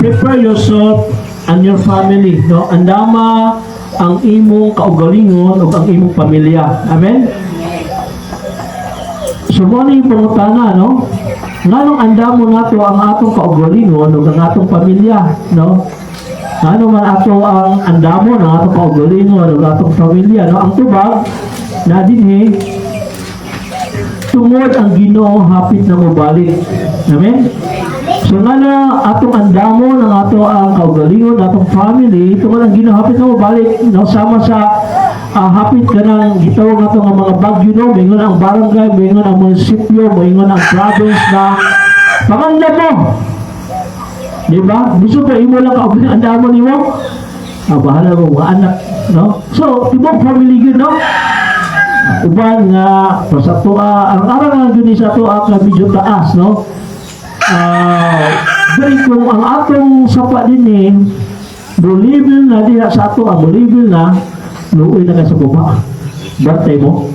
Prepare yourself and your family, no? Andama ang imong kaugalingon ug ang imong pamilya. Amen. So mo ni pangutana, no? Nganong andamo nato ang atong kaugalingon ug ang atong pamilya, no? Ngano man ato ang andamo ng atong kaugalingon ug atong pamilya, no? Ang tubag na dinhi, tungod ang Ginoo hapit na mobalik. Amen. So nga na atong andamo ng ato ang kaugalingon, atong family, tungod ang Ginoo hapit na mobalik, no? Sama sa hapit ka ng gitawag nato nga mga bagyo, no? Moingon ang barangay, moingon ang munisipyo, moingon ang province na pangandam mo. Di ba? Gusto pa imo lang kaugalingon, andamo nimo. Ah, bahala mo mga anak, no? So, tibok family yun, no? Uban nga sa tuwa ang arang nga gyud ni sa tuwa ka medyo taas, no? Diri kung ang atong sapa dinhi mo-level na diha sa ato, ang mo-level na, luoy na kay sa baba. Bantay mo,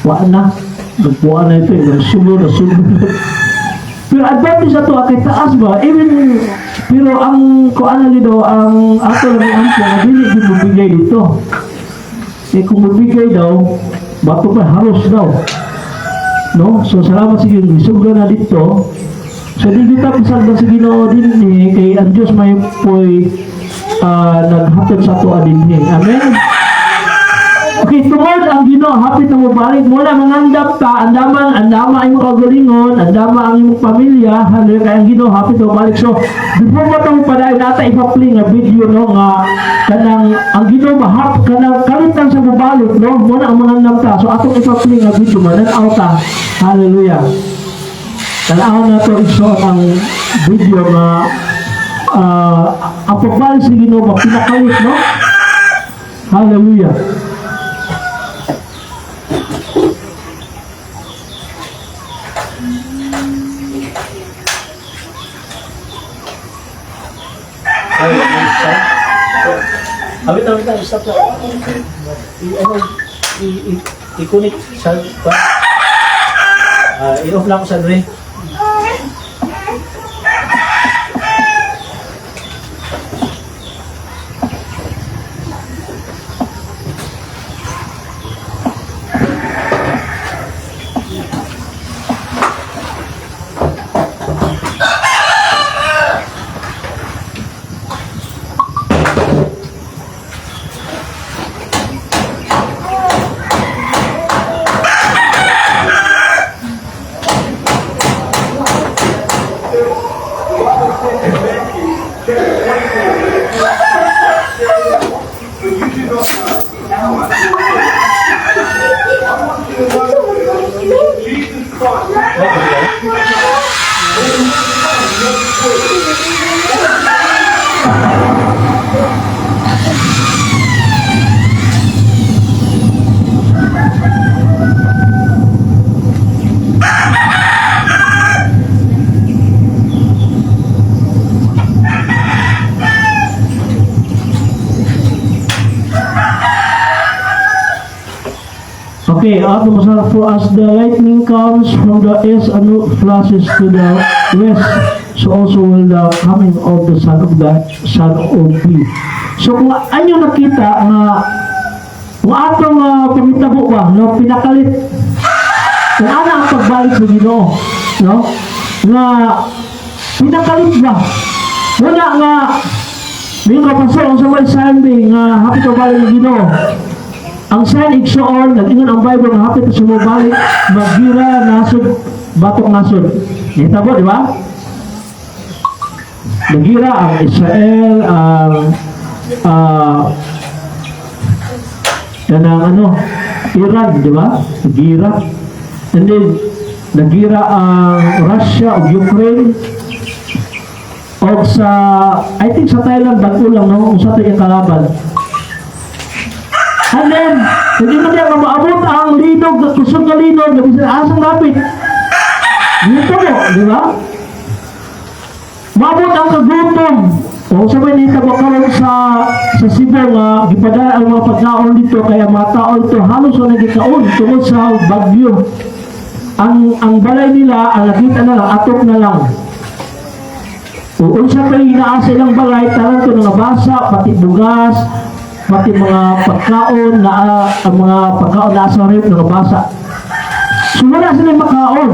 wa na nagpuan na ito eh, nagsulod na sulod. Pero advantage sa ato kay taas ba, even pero ang kuan na dito, ang ato lang ang ampo nga dili gyud mobigay dito eh. Kung mabigay daw, bato pa haros daw, no? So salamat sa Ginoo, gisugdan na dito. So di kita pasagdan sa Ginoo dinhi kay ang Dios may poy naghatod sa ato dinhi. Amen. Okay, tungod ang Ginoo hapit na mobalik, muna mangandam ta, andaman, andama ang imong kaugalingon, andama ang imong pamilya, hallelujah, kay ang Ginoo hapit na mobalik. So, before mo tong padayon, nata ipa-play nga video, no, nga kanang ang Ginoo mahap kanang kalitan sa mobalik, no, muna ang mangandam ta. So, atong ipa-play nga video, manan-aw ta. Hallelujah. Tan-awon nato igsoon ang video nga ang pagbalik sa Ginoo ba pinakalit, no? Hallelujah. Ay, stop. Awit, awit na, stop na. I, ano, i, i-connect sa, pa. I-off lang ko sa dre. Okay, ato masara, "For as the lightning comes from the east and flashes to the west, so also will the coming of the Son of God, Son of be." So kung anyo nakita nga kung atong pangitabo ba, no, pinakalit kung ana ang pagbalik sa Ginoo, no? Nga pinakalit ba? Wala nga may kapasok sa may Sunday nga hapit ang balik ng Ginoo. Ang sign, igsoon, nag-ingon ang Bible nga hapit sa mobalik, magira nasod, batok nasod. Nitabo, di ba? Nagira ang Israel, ang kanang ano, Iran, di ba? Nagira. And then, nagira ang Russia ug Ukraine. O sa, I think sa Thailand, bago lang, no? Kung sa ito yung kalaban. And then, hindi mo niya maabot ang linog, kusog na linog, na bisan asang lapit. Dito mo, di ba? Maabot ang kagutom. O sa may nitabo karon sa Cebu nga gipadala ang mga pagkaon dito kaya mga tao dito halos wala gikaon tungod sa bagyo. Ang balay nila, ang nakita na lang, atop na lang. O unsa pa naa sa ilang balay, tanan to nga basa, pati bugas, pati mga pagkaon na ang mga pagkaon na sa ref nga basa. So wala sila makaon.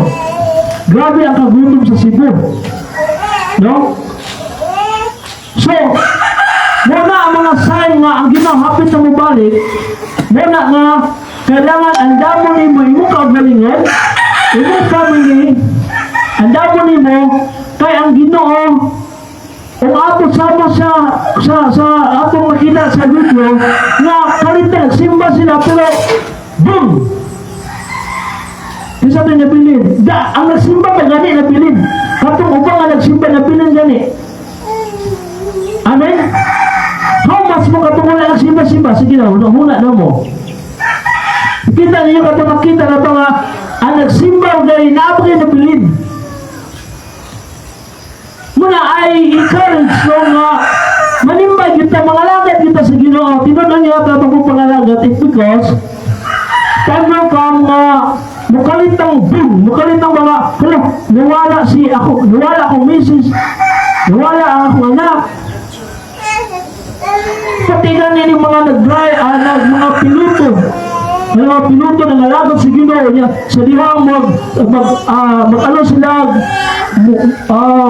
Grabe ang kagutom sa Cebu. No? So, muna ang mga sign nga ang Ginoo hapit na mobalik, muna nga kailangan andamon nimo imong kaugalingon, imong family, andamon nimo kay ang Ginoo kung ato sama sa atong makita sa video nga kalit na nagsimba sila, pero boom! Kinsa may nabilin? Da, ang nagsimba pa gani nabilin. Katong ubang nga nagsimba, nabilin gani. Amen? How much mo katong wala nagsimba-simba? Sige na, huna na mo. Kita niyo katong makita na ito nga ang nagsimba gani naa pa kay nabilin. Muna ay encourage no nga manimbay kita, mangalagad kita sa Ginoo. Tinuod niyo ata itong pangalagad, it because time will come nga mukalitang boom, mukalitang mga, hala, nawala si ako, nawala akong misis, nawala ang akong anak. Pati gani yung mga nag-drive, mga piloto na ngalagad sa Ginoo niya, sa dihang mag ano sila,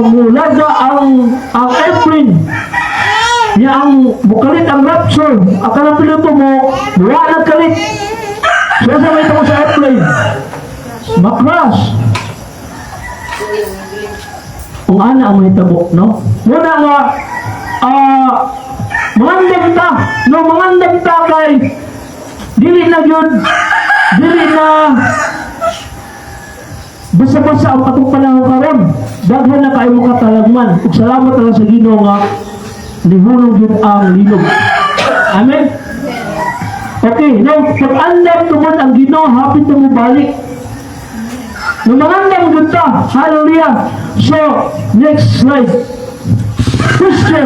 mulaga ang airplane, niya ang mukalit ang rapture, ang kanang piloto mo, wala kalit. So, sa may mo sa airplane, makras. Kung ana ang mahitabo, no? Muna nga, mangandam ta, no, mangandam ta kay dili na yun, dili na basta-basta ang atong panahon karon. Daghan na kaayo mo katalagman. Ug salamat na lang sa Ginoo nga nihulog yun ang linog. Amen. Okay, now, pag-andam tungod ang Ginoo hapit na mo balik. Nung mangandam gud ta, hallelujah. So, next slide. Question.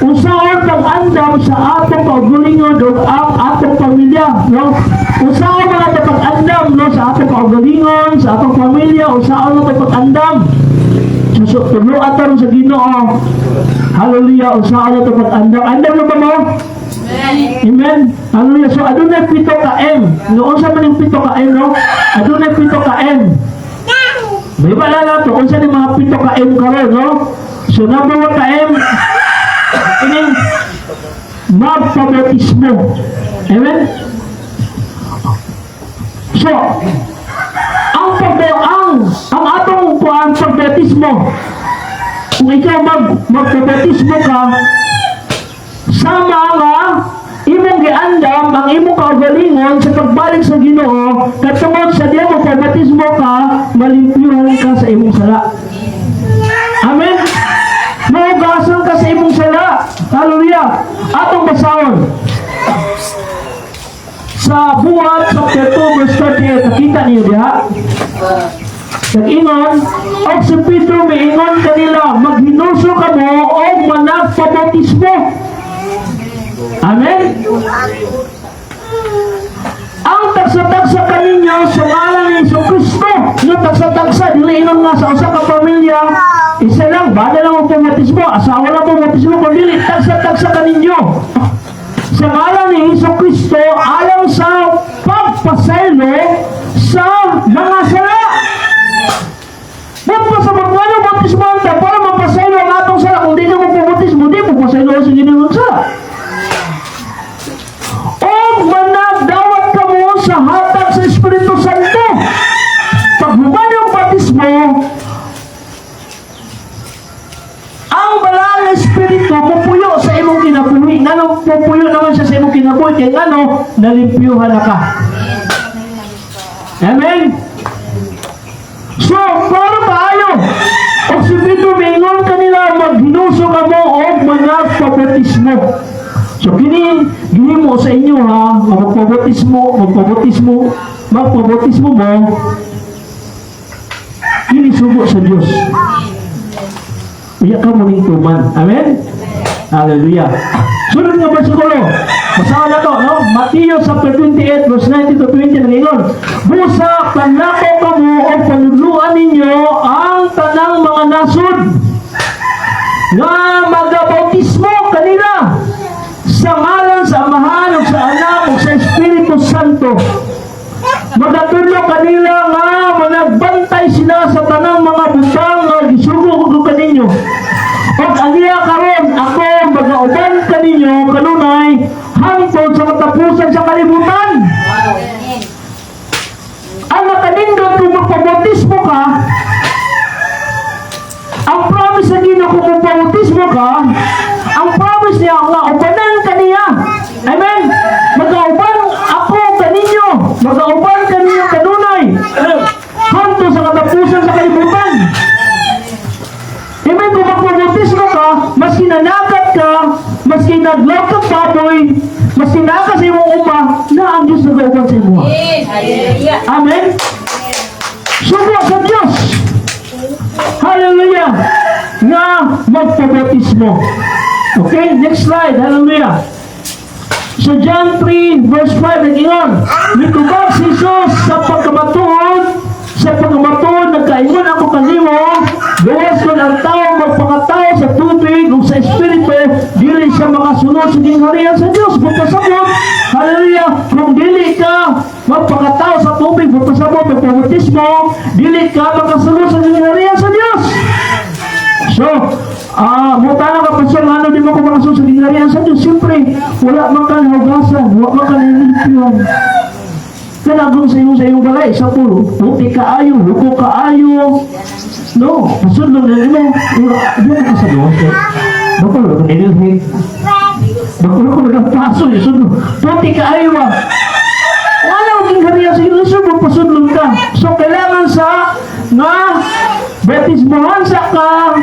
Unsaon pag-andam sa atong kaugalingon ug ang atong pamilya, no? Unsaon mga pag-andam, no, sa atong kaugalingon, sa atong pamilya, unsaon mga pag-andam? So, tuluan ta ron sa Ginoo. Hallelujah, unsaon ato pag-andam? Andam na ba mo? Amen. Hallelujah. So adunay 7 ka M. No, unsa man yung 7 ka M, no? Adunay 7 ka M. May ba na to unsa ni mga 7 ka M karon, no? So number 1 ka M ining magpabautismo. Amen. So, ang atong kuan pagbautismo, kung ikaw magpabautismo ka, sama nga imong giandam ang imong kaugalingon sa pagbalik sa Ginoo, katungod sa diya mo pabautismo ka, malimpyuhan ka sa imong sala. Amen. Mahugasan ka sa imong sala. Hallelujah. Atong basahon sa Buhat chapter 2 verse 38. Nakita niyo diha? Nag-ingon, og si Pedro miingon kanila, "Maghinulsol kamo og managpabautismo." Amen? Ang tagsa-tagsa kaninyo sa ngalan ni Hesus Kristo. No, tagsa-tagsa, dili ingon nga sa usa ka pamilya, isa lang, bada lang ang pabautismo, asawa lang pabautismo, kundi dili, tagsa-tagsa kaninyo. Sa ngalan ni Hesus Kristo, alang sa pagpasaylo sa mga sala. Magpa sa magwalo bautismo ta para mapasaylo ang atong sala. Kung di ka magpabautismo, di mo pasaylo sa Ginoo sala. O managdawat kamo sa hatag sa Espiritu Santo. Pag human yung bautismo, ang Banal na Espiritu mupuyo sa imong kinabuhi. Ngano mupuyo naman siya sa imong kinabuhi? Kaya ngano, nalimpyuhan na ka. Amen? So, para kaayo. O si Pedro mingon kanila, "Maghinulsol kamo og managpabautismo." So kini gihimo sa inyo ha, nga magpabautismo, magpabautismo, magpabautismo mo, kini sugo sa Dios. Uya ka mo ning tuman. Amen? Hallelujah. Sunod nga bersikulo. Basahan na to, no? Matthew chapter 28, verse 19 to 20, nag-ingon, "Busa, panlakaw kamo o panudluan ninyo ang tanang mga nasod nga magabautismo kanila sa ngalan sa Amahan ug sa Anak ug sa Espiritu Santo. Magatudlo kanila nga managbantay sila sa tanang mga butang nga gisugo ko kaninyo. Ug alia karon, ako magauban kaninyo kanunay hangtod sa katapusan sa kalibutan." Ang nakanindot kung magpabautismo ka, ang promise sa Ginoo kung magpabautismo ka, ang promise niya nga ubanan kaniya. Amen? Magauban ako kaninyo, magauban kaninyo kanunay hangtod sa katapusan sa kalibutan. Amen? Kung magpabautismo ka, maski nanagat ka, maski naglaw ka baboy, maski naa ka sa imong uma, na ang Diyos nagauban sa imo. Hallelujah. Amen? Sugo sa Diyos. Hallelujah. Nga magpabautismo. Okay, next slide. Hallelujah. So John 3 verse 5 nag-ingon, "Mitubag si Jesus, sa pagkamatuod, nagkaingon ako kanimo, gawas kung ang tao magpakatao sa tubig ug sa Espiritu, dili siya makasulod sa gingharian sa Diyos." Pagkasabot, hallelujah, kung dili ka magpakatao sa tubig, pagkasabot, magpabautismo, dili ka makasulod sa gingharian sa Diyos. So, mutana ka, "Pastor, ano di mo ko makasulod sa gingharian sa Diyos?" Siyempre, wala man ka nahugasan, wala man ka nalimpyuhan. Kanagong sa iyong balay, sa pulo, puti ka ayo, huko ka ayo. No, pasudlo na nimo. Di mo ka sa Diyos. Bako ko nililhig. Bako ko nagpaso, sudlo. Puti ka ayo ba? Wala mo gingharian sa Diyos, mo pasudlon ka. So, kailangan sa nga bautismohan sa ka,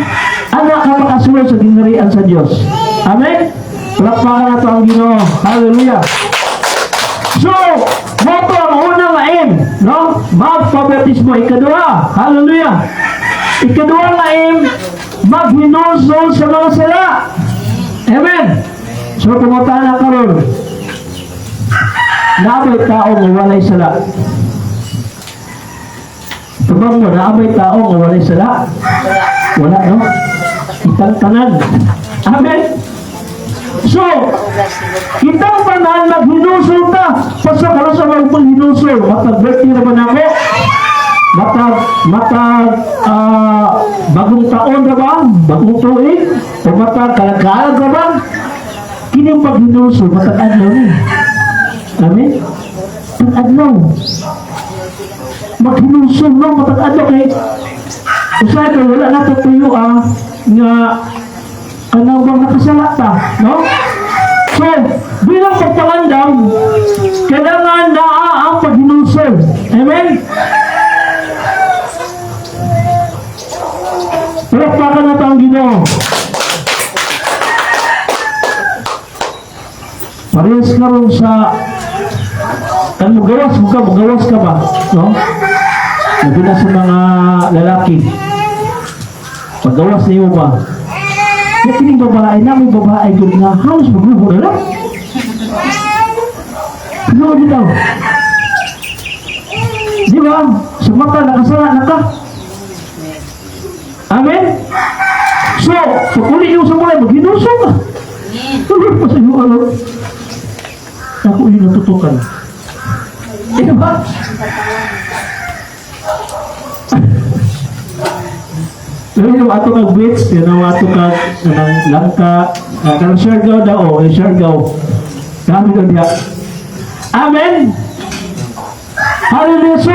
anak ka makasulod sa gingharian sa Diyos. Amen? Palakpakan nato ang Ginoo. Hallelujah. So, mao to ang unang aim, no? Magpabautismo. Ikaduha, hallelujah. Ikaduha nga aim, maghinulsol sa mga sala. Amen. So, pangutana karon. Naa bay tao nga walay sala? Tubag mo, naa bay tao nga walay sala? Wala, no? Kitang tanan. Amen. So, kitang tanan maghinulsol ta. Pastor, karon sa maghinulsol, matag birthday naman ako. Matag bagong taon na ba? Bagong tuig? O matag kalagkalag na ba? Kini ang paghinulsol, matag adlaw ni. Amen? Matag adlaw. Maghinulsol, no? Matag adlaw kay usahay kay wala na tuyo nga kanang bang nakasala ta, no? So, bilang pagpangandam, kailangan naa ang paghinulsol. Amen? Palakpakan nato ang Ginoo. Parehas karon sa kan mugawas mo ka, mugawas ka ba? No? Labi na sa mga lalaki. Paggawas niyo ba? Kaya kining babae na may babae gud nga halos maglubo na lang. No, bitaw. Di ba? Sa mata, nakasala na ka. Amen? So, pag uli yung sa mulay, maghinulsol ka. Tuloy pa sa iyo, ano? Ako yung natutukan. Di ba? Pero yung ato kag beach, yun ang ato kag ng langka, kanang Siargao daw, oh, eh, Siargao. Dami doon diya. Amen! Hallelujah! So,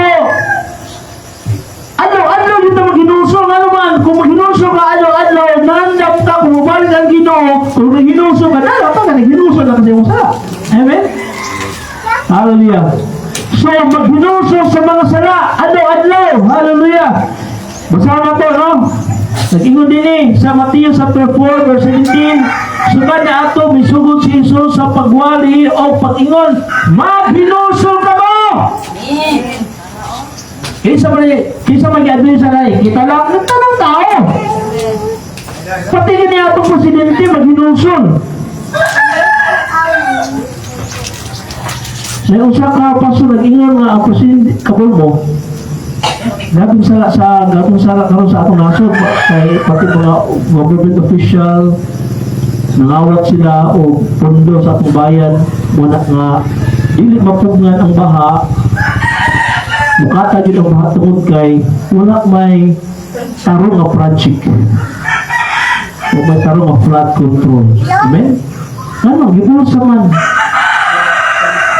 ano, ano dito maghinulsol? Ano man, kung maghinulsol ka, ano, ano, nandap ka, kung mabalik ang Ginoo, kung naghinulsol ka, dala pa ka, naghinulsol na kasi mo sala. Amen? Hallelujah. So, maghinulsol sa mga sala, ano, adlaw, hallelujah. Basahan na to, no? Nag-ingon din eh, sa Matthew chapter 4, verse 17, Sukad na ato, misugod si Jesus sa pagwali o pag-ingon, "Maghinulsol kamo!" Kinsa man gi-advise sa kay, kita lang ng tanang tao. Pati gani atong presidente maghinulsol. May usa ka pastor nag-ingon nga ang presidente kabul mo, gabong sala karon sa atong nasod kay pati mga government official nangawat sila og pondo sa atong bayan wala nga dili mapugnan ang baha. Mukata jud ang baha tungod kay wala may tarong nga project o may tarong nga flood control. Amen. Ano gibulsa man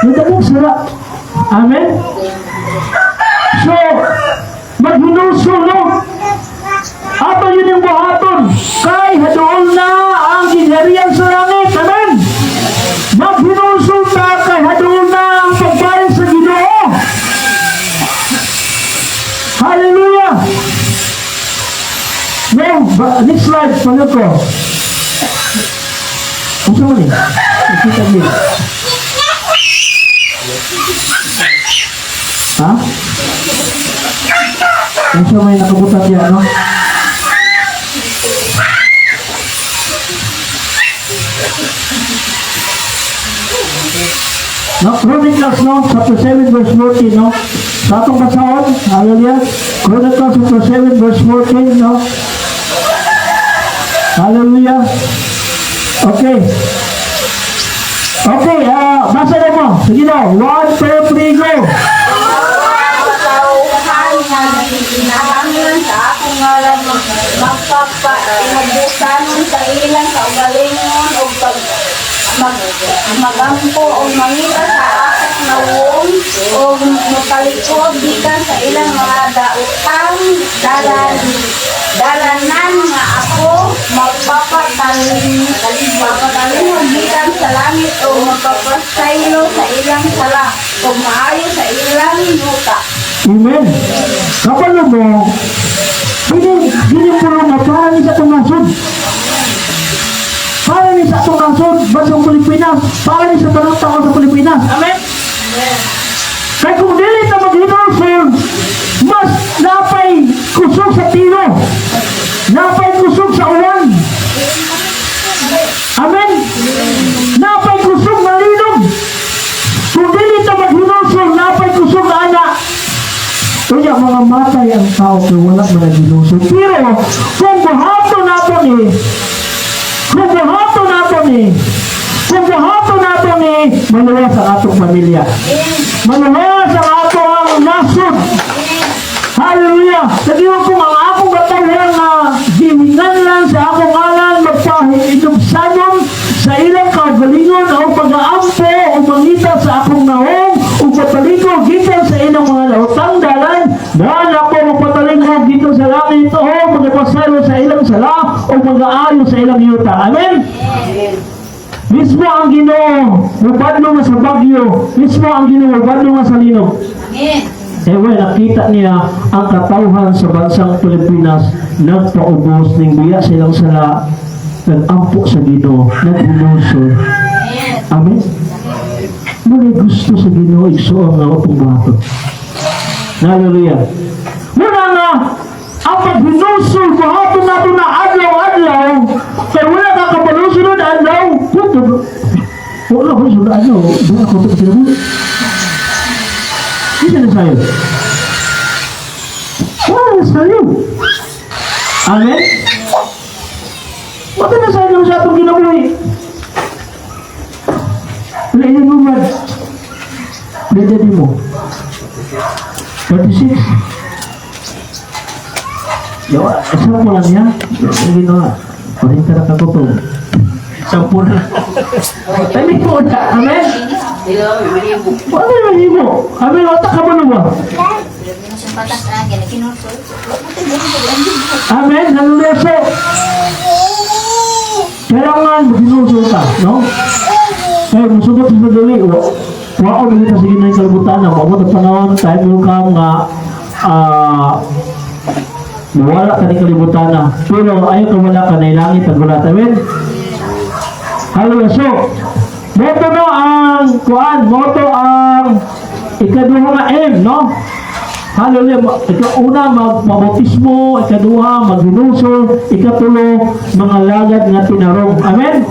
nadagang sala. Amen. So maghinulsol, no? Ato yun yung buhaton kay haduol na ang gingharian sa langit. Amen. Maghinulsol ta kay haduol na ang pagbayan sa Ginoo. Hallelujah. No, next slide, pangil ko. Unsa man ni? Nakita niyo. Ha? Unsa may nakabutan diya, no? No, Chronicles, no, chapter 7, verse 14, no? Sa atong basahon, hallelujah. Chronicles chapter 7, verse 14, no? Hallelujah. Okay. Okay, basa na mo. Sige na. 1, 2, 3, go. Katawhan nga gikinahanglan sa akong ngalan magpapainabusanon sa ilang kaugalingon og pag magampo og mangita sa akong nawong og motalikod gikan sa ilang mga daotang dalanan nga ako magpapatalino gikan sa langit o magpapasaylo sa ilang sala ug maayo sa ilang yuta. Amen. Kapalo mo, hindi po nga para ni sa atong nasod. Para ni sa atong nasod, bansang Pilipinas, para ni sa tanang tao sa Pilipinas. Amen? Kaya kung dili ta maghinulsol, mas napay kusog sa tino. Napay kusog sa uwan. Amen? Napay kusog na linog. Kung dili ta maghinulsol, napay kusog na anak. Kaya mga matay ang tao kay wala man naghinulsol. Pero kung buhaton nato ni, maluwas ang atong pamilya. Maluwas ang atong nasod. Hallelujah! Sabihin ko ang akong katawhan nga gihinganlan sa akong ngalan magpahinumsanon sa ilang kaugalingon o pag-aampo o mangita sa akong naong o patalikod gikan sa ilang mga laotang dalan na ako magpatalingkod dito sa langit o magpasaylo sa ilang sala o mag-aayo sa ilang yuta. Amen? Mismo ang Ginoo mubadlong nga sa bagyo, mismo ang Ginoo mubadlong nga sa linog. Amen. Eh, well, nakita niya ang katawhan sa bansang Pilipinas nagpaubos ning biya silang sala, nag-ampo sa Ginoo, naghinulsol. Amen. Muna gusto sa Ginoo, igsoon, nga atong buhaton. Hallelujah. Muna nga ang paghinulsol, buhaton nato na adlaw-adlaw kay wala ka kabalo sunod adlaw. Puto, wala ko sunod adlaw, doon ako ito kinabuhi. Hindi na sa'yo. Wala na sa'yo. Amen? Wala na sa'yo sa atong kinabuhi. Wala mo man. Pwede mo. 36. Yo, isa mo lang niya. Hindi na. Parinta na kagutom. 10 na. Tayo mo na. Amen? Wala na mahimo. Amen, wala ka ba ba? Amen, hallelujah. So, kailangan maghinulsol ka, no? Kaya musugot sa dali, wa ko kita sa ginay kalibutan na maabot ang panahon, time will come nga mawala ka ni kalibutan na. Pero ayaw ka wala ka na langit ang gulat. Amen? Hallelujah. So, moto no ang kuan, moto ang ikaduha nga M, no? Hallelujah. Ikauna, magpabautismo. Ikaduha, maghinulsol. Ikatulo, mangalagad nga tinarong. Amen?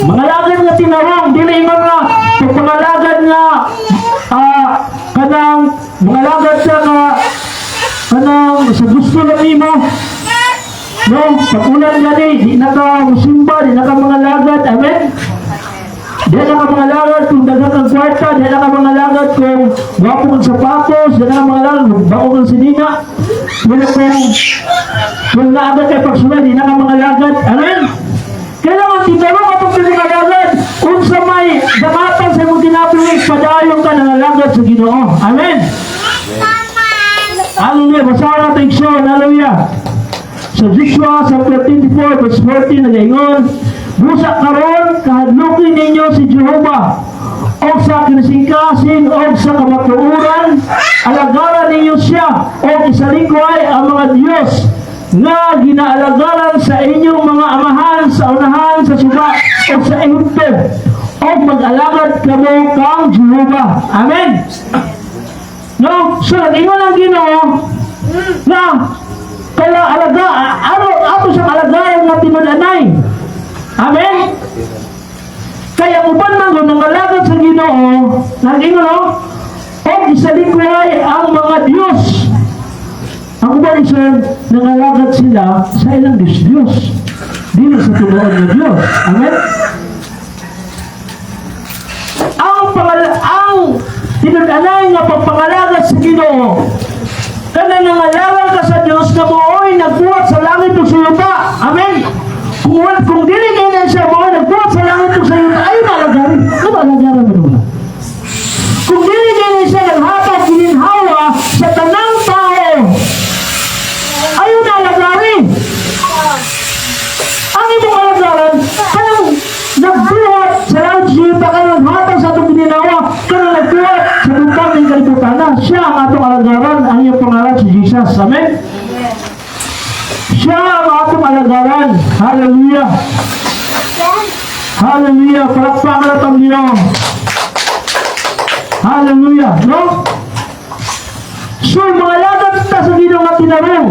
Mangalagad nga tinarong. Dili ingon nga, pag mangalagad nga, kanang, mangalagad ka nga, kanang sa gusto lang nimo. No, pag ulan gani, di na ka musimba, di na ka mangalagad. Amen? Di na ka mangalagad kung daghan kang kwarta, di na ka mangalagad kung gwapo kang sapatos, di na ka mangalagad kung bago kang sininga. Pero kung naa kay pagsulay, di na ka mangalagad. Amen? Kailangan tinarong atong pinangalagad. Unsa may dangatan sa imong kinabuhi, padayon ka nangalagad sa Ginoo. Amen? Hallelujah. Basahan natin, igsoon. Hallelujah. Sa Joshua chapter 24 verse 14, nagaingon, "Busa karon kahadlukin ninyo si Jehova og sa kinasingkasing og sa kamatuoran alagaran ninyo siya og isalingkway ang mga Diyos nga ginaalagaran sa inyong mga amahan sa unahan sa suba o sa Ehipto og mag-alagad kamo kang Jehova." Amen. No? So, nag-ingon ang Ginoo na kaya alaga, ano, ato siyang alagaran nga tinud-anay. Amen? Kaya uban man kung nangalagad sa Ginoo, nag-ingon, no? Og isalikway ang mga Diyos. Ang uban, Israel, nangalagad sila sa ilang Diyos Diyos. Dili sa tinuod nga Diyos. Amen? Ang tinud-anay nga pagpangalagad sa Ginoo, kana nangalagad ka sa Diyos nga mao'y nagbuhat sa langit ug sa yuta. Amen. Kung dili kay na siya mao'y nagbuhat sa langit ug sa yuta, ay malagarin. Ano alagaran mo naman? Kung dili kay na siya naghatag gininhawa sa tanang tao, ayaw na alagarin. Ang imong alagaran, kanang nagbuhat sa langit sa yuta, kanang naghatag sa atong gininhawa, kanang nagbuhat sa butang ng kalibutan na. Siya ang atong alagaran, ang iyang pangalan si Jesus. Amen? Siya ang atong alagaran. Hallelujah. Hallelujah. Palakpakan natin ang Ginoo. Hallelujah. No? So, mangalagad ta sa Ginoo nga tinarong.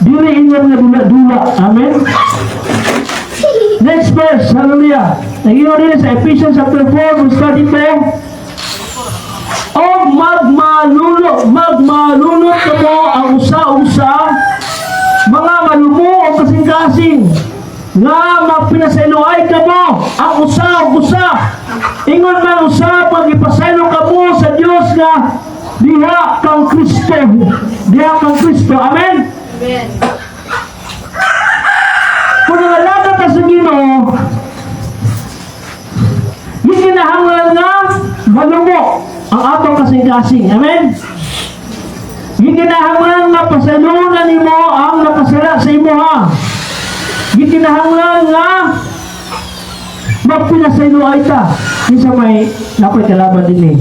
Dili ingon nga dula-dula. Amen? Next verse. Hallelujah. Nag-ingon din sa Ephesians chapter 4, verse 32. "Og magmalulot kamo ang usa-usa, mga malumo o kasing-kasing, nga magpinasayloay kamo ang usa ug usa. Ingon man usa pag-ipasaylo kamo sa Dios nga diha kang Kristo." Diha kang Kristo. Amen? Amen. Kung nangalaga ka sa Ginoo, gikinahanglan nga malumo ang atong kasing-kasing. Amen? Gikinahanglan nga pasaylonan nimo ang nakasala sa imo ha. Gikinahanglan nga magpinasaylo ay ta. Kinsa may napoy kalaban din eh.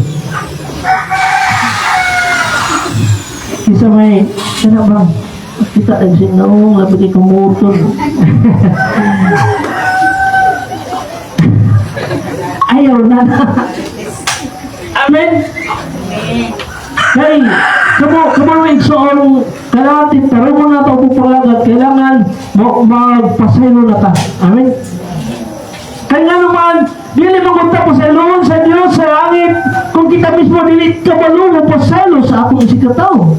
Kinsa may kana bang kita ang sinong labi kay kumuton. Ayaw na na. Amen. Kay kamo kamo may igsoon kailangan tarungon na ito pagpalagad, kailangan mo magpasaylo na ta. Amen. Kaya nga naman, dili mo kung pasaylon sa Diyos sa langit kung kita mismo dili kabalo mo pasaylo sa atong isigkatawo.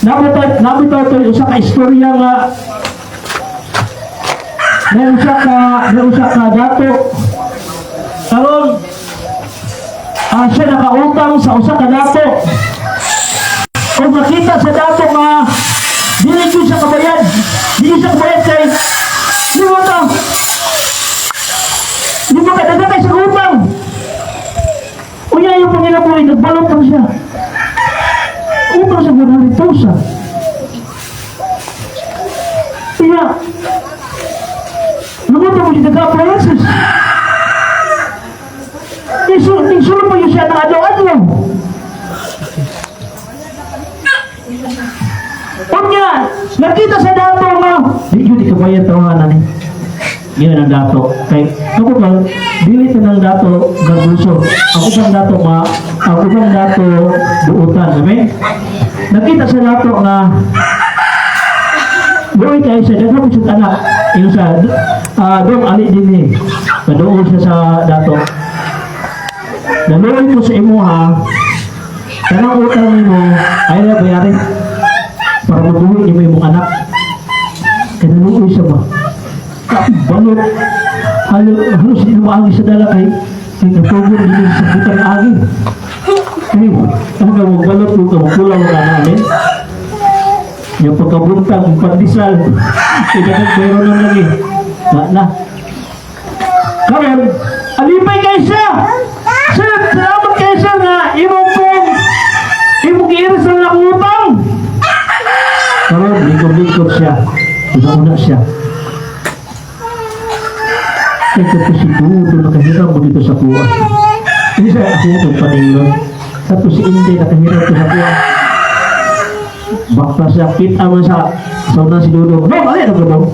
Nabot tayo usa ka istorya nga may usa ka dato karon, siya nakautang sa usa ka dato. Kung nakita sa dato nga dili gyud siya kabayad, dili siya kabayad kay di mo ta di mo ka kay sa utang. Unya yung panginabuhi, nagbalot lang siya. Utang sa 100,000. Unya, lumutang mo siya nagka-appliances. Isulong mo yun siya ng adlaw-adlaw. Unya, nakita sa dato nga, di yun, di kabayad tawanan ni. Yun ang dato. Kay, ako ba, dili ng dato gaguso. Ang ubang dato ma, ang ubang dato buutan. Amen? Nakita sa dato nga, buhay kayo siya, daghan mo siya anak. Yung sa, dong ali din eh. Paduol siya sa dato. Naluoy ko sa imuha, kanang utang nimo ay na bayarin para mabuhi nimo imong anak. Kaya naluoy siya ba? Balot, halo, halos hindi maagi sa dala kay kay katugod din sa butang agi. Kay, ang ka balot ko ka kulaw ka namin. Yung pagkabuntag, yung pandesal, ikaw na lagi. Wa na. Karon, alipay kay siya. Sir, salamat kay siya nga imong pong imong giiris na lang utang. Karon, lingkod-lingkod siya. Una-una siya. Kay kato si Dudo nakahiram mo dito sa kuha. Hindi siya ako itong panilon. Kato si Inday nakahiram to sa kuha. Bakta siya, kita mo sa sa una si Dudong. No, alin ang Dudong?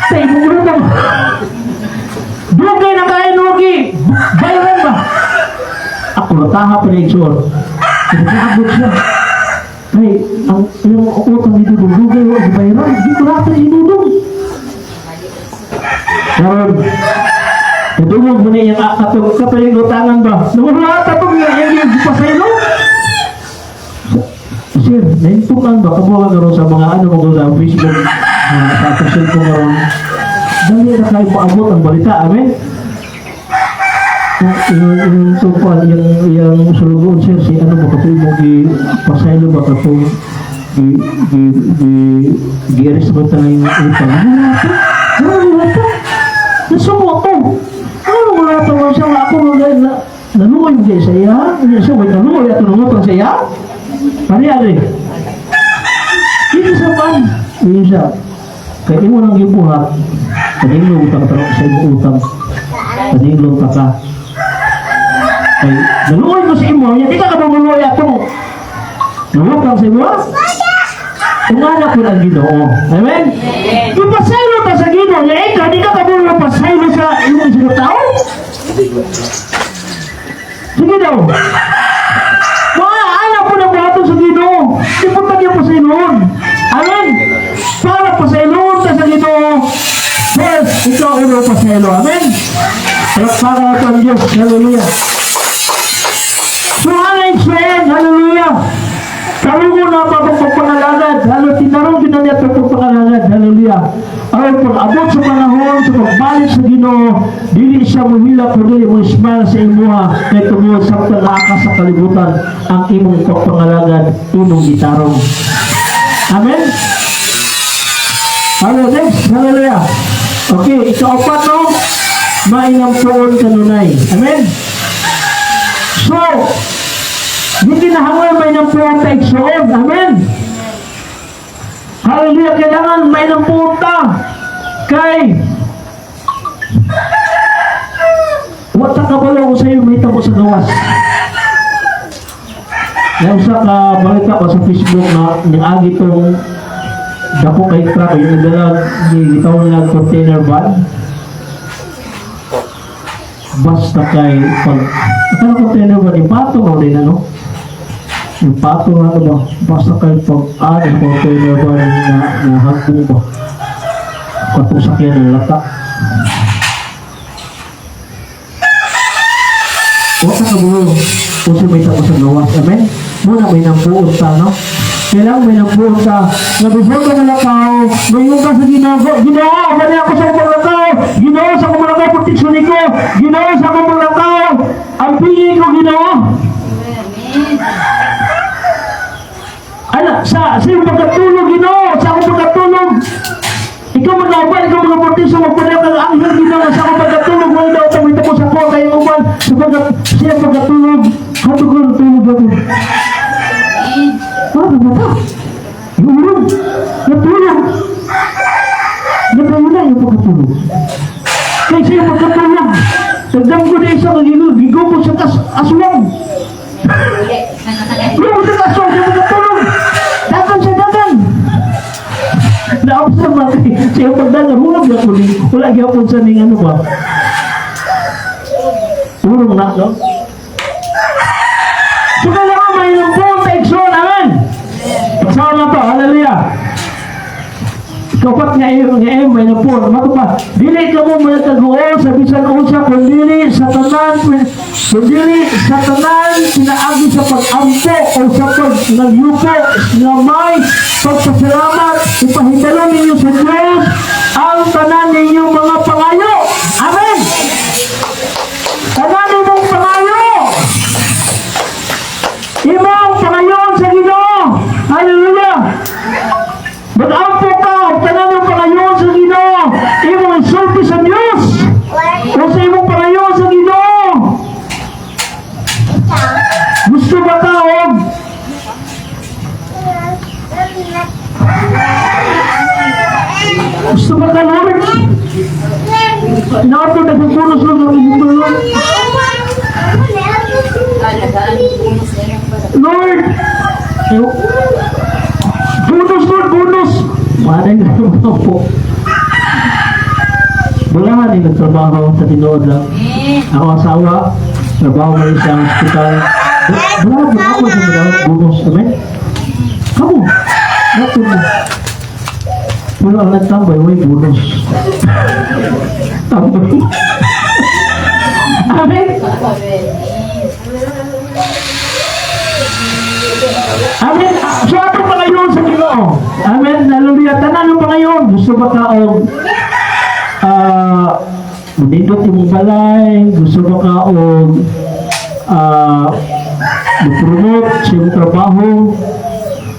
Tay, mong Dudong. Dugay na kayo, Nugi. Bayaran ba? Ako nataha pa na igsoon. Pinagkabot siya. Ay, ang yung utang ni Dudong, dugay wa bayaran. Di ko natin si Dudong. Karon, Tudungog mo na iyang katong katong utangan ba? Nawala katong iyang iyang pasaylo. Sir, naintungan ba? Kabuha karon sa mga ano mga sa Facebook, sa atong cellphone karon. Dali na kayo paabot ang balita, amen? Yung yung tungkol, yung yung sulugoon, sir, si ano ba katong mo gi pasaylo ba katong gi gi gi gi arrest ba tayo yung utang? Wala to. Wala to. Nasuko to. Ano wala to? Siya nga ako nga na naluoy mo sa iya. Siya may naluoy ato nangutang sa iya. Pari-ari. Hindi sa man. Hindi siya. Kaya imo nang gibuhat, paninglo utang ta sa imong utang. Paninglo ta ka. Kay naluoy mo sa imo, di ka ka maluoy ato. Nangutang sa imo? Ungana ko ang Ginoo. Amen? Ipasaylo ta sa Ginoo, nga ikaw di ka kabalo pasaylo sa imong isang tao. Sige daw. Mga anak po ng buhaton sa Ginoo. Di po tayo pasayloon. Amen? Para pasayloon ta sa Ginoo. First, ikaw ay pasaylo. Amen? Palakpakan nato ang Diyos. Hallelujah. So, ano friend? Hallelujah. Karungo na pa akong pagpangalagad. Halo, tinarong din na niya itong pagpangalagad. Hallelujah. Aron pag abot sa panahon, sa pagbalik sa Ginoo, dili siya mohila kundi mo smile sa imuha kay tungod sa talaka sa kalibutan ang imong pagpangalagad, imong gitarong. Amen? Hallelujah. Next. Hallelujah. Okay, ikaapat no, mainampuon kanunay. Amen? So, hindi na hangoy mainampuon ta igsoon. Amen? Hallelujah. Kailangan mainampuon ta. Kay, wata ka balo ko sa iyo, may tabo sa gawas. May usa ka balita ko sa Facebook na niagi tong dako kay truck yung nagdala ni gitawag nila container van. Basta kay pag ano container van yung patong o din ano? Yung patong ano ba? Basta kay pag ano container van na na ba? Katong sakyan ng lata. Huwag ka kabulo. Kung sa may tao sa gawas. Amen? Muna may nampuon ta, no? Kailangan may nampuon ta. Na before ka nalakaw, may ka sa Ginoo. Ginoo, bali ako sa akong paglakaw. Ginoo, sa akong paglakaw, proteksyon ko. Ginoo, sa akong paglakaw. Ang pili ko, Ginoo. Ala, sa iyong pagkatulog, Ginoo, sa akong pagkatulog. Ikaw mag-abay, ikaw mga proteksyon, magpanaw kang anghel, Ginoo, sa akong pagkatulog, may daw tawid ako sa ko, kaya uban, sa pagkat, siya pagkatulog, hatog ko tulog ako. Ano ba ba? Yung natulog. Natulog na yung pagkatulog. Kaya siya pagkatulog, tagdam ko na isa, magiging, gigupot sa kas, aswang. Gigupot sa aswang, siya pagkatulog. Dagan siya, dagan. Na-observe ba si Siya pagdala, hurong gyapon ni. Wala gyapon sa ning ano ba? Hurong na, no? So kailangan may lumpuon ta, igsoon, amen? Pagsama na to, hallelujah. Kapat nga iyo nga M, may napon. Mato pa, dili ka mo managkaguol sa bisan unsa kundili sa tanan pinaagi sa pag-ampo o sa pagnagyuko nga may pagpasalamat. Ipahibalo ninyo sa Diyos ang tanan ninyong mga pangayo. Amen. Tanan nimong pangayo, imong pangayon sa Ginoo. Hallelujah. Mag-ampo ka og tanan mong pangayon sa Ginoo. Imong isulti sa Dios. O sa imong pangayon sa Ginoo. Gusto ba ka og gusto ba ka, Lord? Inato nagpupunos lang ng imong Lord. Lord, bonus, Lord, bonus. Manay na naman po. Wala nga ni nagtrabaho sa tinuod lang. Ako asawa, trabaho mo sa hospital. Wala po ako sa mga bonus. Amen? Kamu, nato mo. Pero ang nagtambay, way bonus. Tambay. Amen? Amen. So ato pangayon sa Ginoo. Amen. Hallelujah. Tanan ng pangayon. Gusto ba ka og nindot imong balay? Gusto ba ka og promote sa imong trabaho?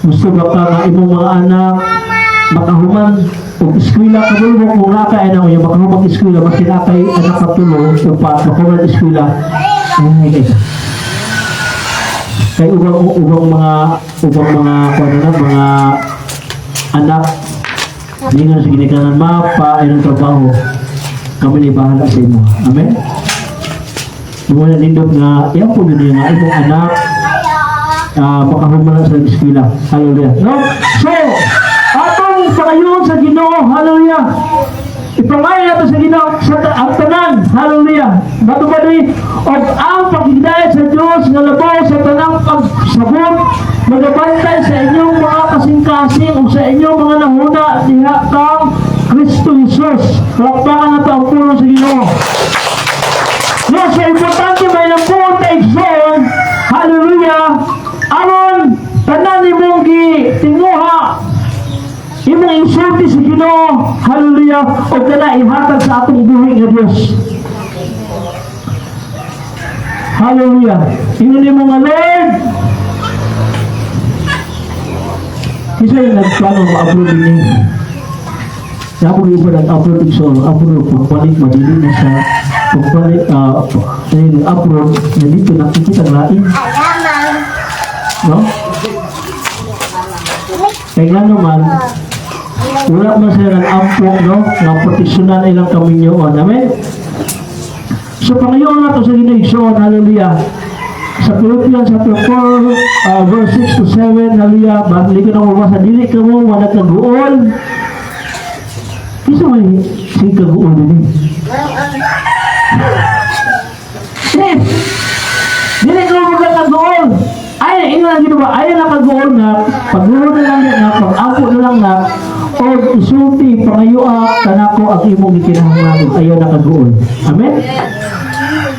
Gusto ba ka nga imong mga anak makahuman og eskwela? Kabalo mo kung naa ka ay na makahuman og eskwela, maski naa kay anak ka tulo upat makahuman og eskwela. Ay, kay kay ubang mga kuno na mga anak ningon sa ginikanan, "Mapa ay ng trabaho, kami ni bahala sa imo." Amen. Mo na nindot nga iyang po yun nga imong anak makahuman sa eskwela. Hallelujah, no? So atong pangayon sa Ginoo, hallelujah, ipangayo nato sa Ginoo sa ang tanan. Hallelujah. Bato ba ni og ang paghidayat sa Dios nga labaw sa tanang pagsabot magabantay sa inyong mga kasing-kasing ug sa inyong mga nahuna diha kang Kristo Jesus. Palakpakan nato ang pulong sa Ginoo. No, so importante may lambuon ta, igsoon. Hallelujah. Aron tanan imong gitinguha, imong isulti sa Ginoo. Hallelujah. O kana ihatag sa atong buhi nga Dios. Hallelujah. Ingon nimo nga, "Lord," kinsa yung nagplano ma-upload din niya? Ako yung iba nag-upload, so upload, pagbalik, madili na siya. Pagbalik, ayun, upload, na dito nakikita ang lain. No? Kaya nga naman, wala man sila ng ampong, no? Nga proteksyonan ilang kaminyoon. Amen? So, pangayoon nato sa Ginoo, igsoon, hallelujah. Sa Philippians chapter 4, verse 6 to 7, hallelujah, balik ko na mabasa, dili ka mo, wala kaguol. Kinsa may sige kaguol din eh? Eh, dili ka mo magkakaguol. Ay, ingon ang Ginoo, ay nakaguol nga, pagluhod na lang na, pag-ampo na lang na, o isulti, pangayoa, kanako ang imong gikinahanglan, ayaw nakaguol. Amen?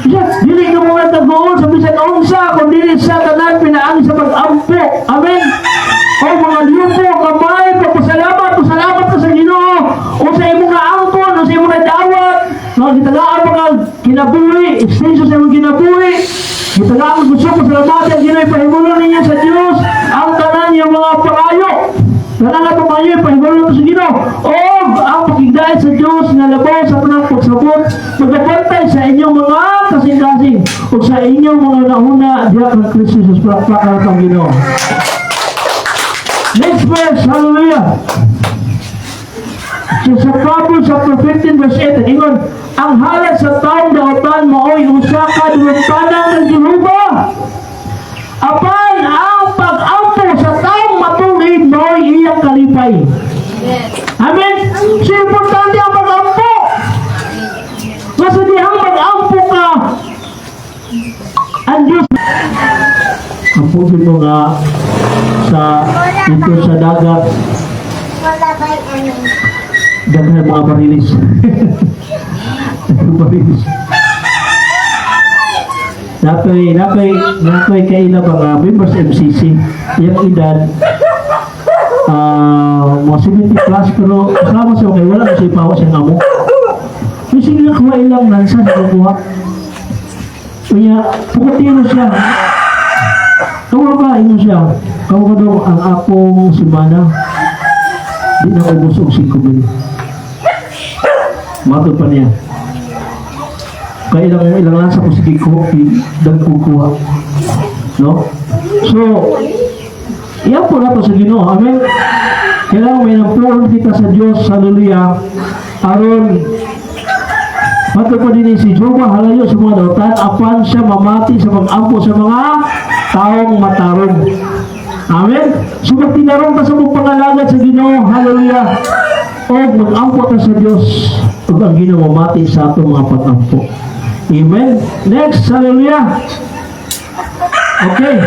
Siya, dili ka mo nakaguol sa bisan unsa, kung dili sa tanan, pinaagi sa pag-ampo. Amen? O mga liyupo, kamay, pagpasalamat, pasalamat ka sa Ginoo, o sa imong naangkon, o sa imong nadawat, mga gitagaan mga kinabuhi, extension sa imong kinabuhi, gitagaan gusto ko salamatan ang Ginoo, ipahimulo ninyo sa Diyos ang tanan yung mga pangayo. Tanan nga pangayo, ipahimulo sa Ginoo. O ang pakigdait sa Diyos nga labaw sa tanang pagsabot, magabantay sa inyong mga kasing-kasing o sa inyong mga nauna diha kang Kristo Jesus. Palakpakan ang Ginoo. Next verse, hallelujah. So sa Proverbs chapter 15 verse 8, ingon, ang halad sa taong daotan maoy usa ka dulutanan ng Jehova. Apan ang pag-ampo sa taong matulid maoy iyang kalipay. Amen. So importante Ampo mo nga sa dito sa dagat daghan mga barilis. Barilis. Napay kaila ba nga members MCC, iyang edad mga 70 plus, pero kasama siya kay wala na siya ipawa siyang amo. Yung sige na kuha ilang lansa na kuha. Kaya, pukatiro siya. Kawa ka, ingon siya. Kawa ka daw ang akong simana. Di na ubos og 5 mil. Matod pa niya. Kaya ilang lansa ko sige ko, dagkukuha. No? So, iyan po na to sa Ginoo. Amen? Kailangan may nampuon kita sa Diyos. Hallelujah. Aron, matod pa din si Joba, halayo sa mga dautan, apan siya mamati sa pag-ampo sa mga taong matarong. Amen? So magtinarong ta sa mong pangalagad sa Ginoo. Hallelujah. O mag-ampo ta sa Diyos. Ug ang Ginoo mamati sa atong mga pag-ampo. Amen? Next, hallelujah. Okay.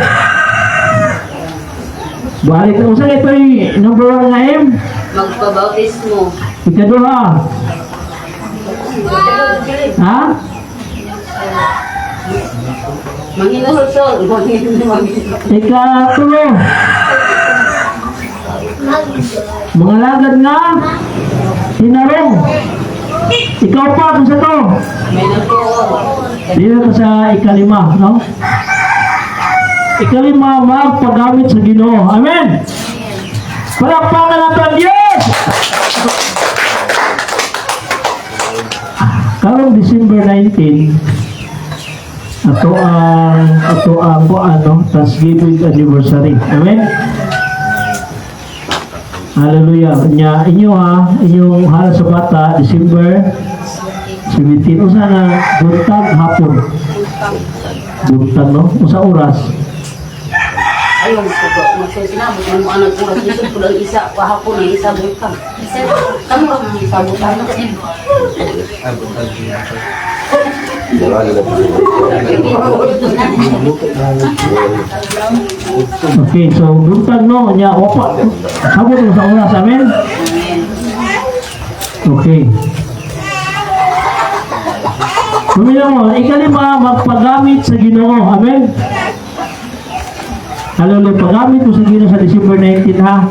Balik na usa ito'y number 1 nga M. Magpabautismo. Ikaduha. Ha? Manginulsol. Manginulsol. Ikatulo. Mga lagad nga tinarong. Ikaw pa kung sa to. May nagpo. Dito ka sa ikalima, no? Ikalima, magpagamit sa Ginoo. Amen. Palakpakan natin ang Diyos! Karong December 19, ato ang ano, Thanksgiving anniversary. Amen. Hallelujah. Nya inyo ha, inyong hala sa bata December 17, usa na buntag, hapon. Buntag, no? Usa oras? Ayaw, magsisinabot mo mo anag oras. Isod ko lang isa, pahapon ang isa buntag. Kamo ang isa buntag. Okay, so buntag, no, nya opa. Sabot mo sa oras, amen? Okay. Pumila mo, ikalima, magpagamit sa Ginoo. Amen? Hallelujah, paggamit mo sa Ginoo sa December 19, ha?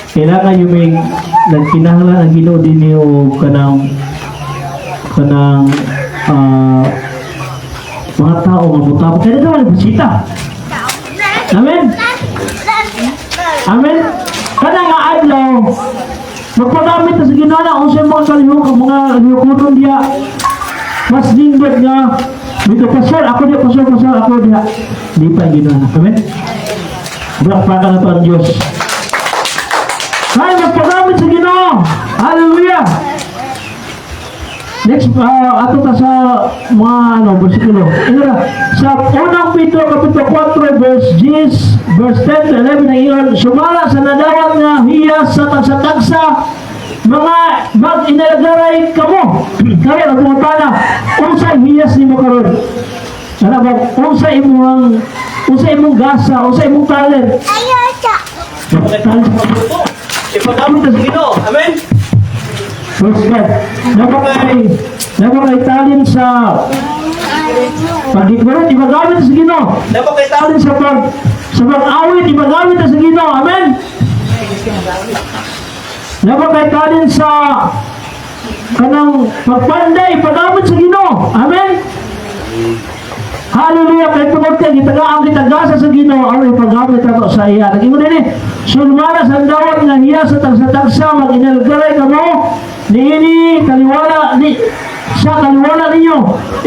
Kailangan yung may nagkinahanglan ang Ginoo din niyo kanang kanang mga tao nga mutabang. Kaya naman bisita. Amen? Amen? Kana nga adlaw, magpagamit na sa Ginoo na unsay mga kalihok, mga lihukonon diya. Mas nindot nga dito, "Pastor, ako diya, pastor, pastor, ako diya." Di pa ang Ginoo na. Amen? Palakpakan na to ang Diyos. Ay, magpagamit sa Ginoo. Hallelujah. Next, ato ta sa mga ano, bersikulo. Ito na, sa Unang Pedro, Kapitulo 4, verse 10, verse 10 to 11 na iyon, sumala sa nadawat nga hiyas sa tagsa-tagsa, mga mag-inalagaray kamo. Karon ang pangutana, unsa hiyas nimo karon? Ano ba, unsa imong gasa, unsa imong talent? Mga talent sa pagluto. Ipagamit na sa Ginoo. Amen? Praise God. Napakay talent sa pag-decorate, ipagamit sa Ginoo. Napakay talent sa pag-awit, ipagamit sa Ginoo. Amen? Napakay talent sa kanang pagpanday, ipagamit sa Ginoo. Amen? Hallelujah! Kahit tungod kay gitagaan kita gasa sa Ginoo, aron ipagamit ato sa iya. Nag-ingon din eh, sumala sa dawat nga hiya sa tagsa-tagsa, mag-inalgaray kamo, niini kaliwala ni sa kaliwala ninyo.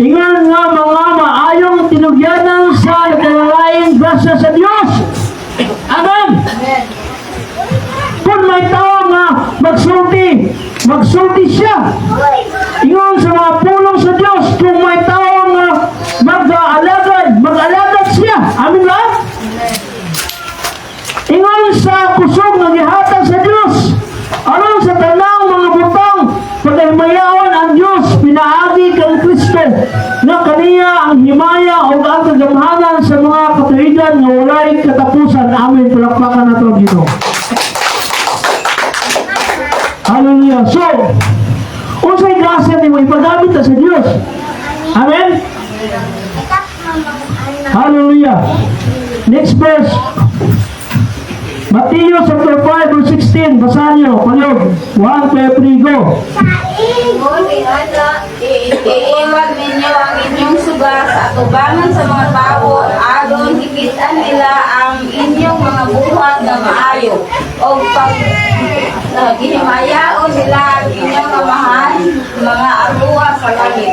Ingon nga mga maayong tinugyanan sa nagkalalaing grasya sa Dios. Amen! Kung may tao nga magsulti, magsulti siya. Ingon sa mga pulong sa Diyos, kung may tao nga mag-alagad, mag-alagad siya. Amen ba? Ingon sa kusog nga gihatag sa Diyos, aron sa tanang mga butang, paghimayaon ang Diyos, pinaagi kang Kristo, nga kaniya ang himaya o tanan sa mga katuigan nga walay katapusan. Amen. Palakpakan nato ang Ginoo. Hallelujah. So, unsay grasya nimo, ipagamit ta sa Dios. Amen. Hallelujah. Next verse. Matthew chapter 5 verse 16. Basahan niyo. Palihog. 1, 2, 3, go. Ingon ana, iiwag ninyo ang inyong suga sa atubangan sa mga tao aron hikitan nila ang inyong mga buhat nga maayo og pag gihimayaon nila ang inyong Amahan mga atua sa langit.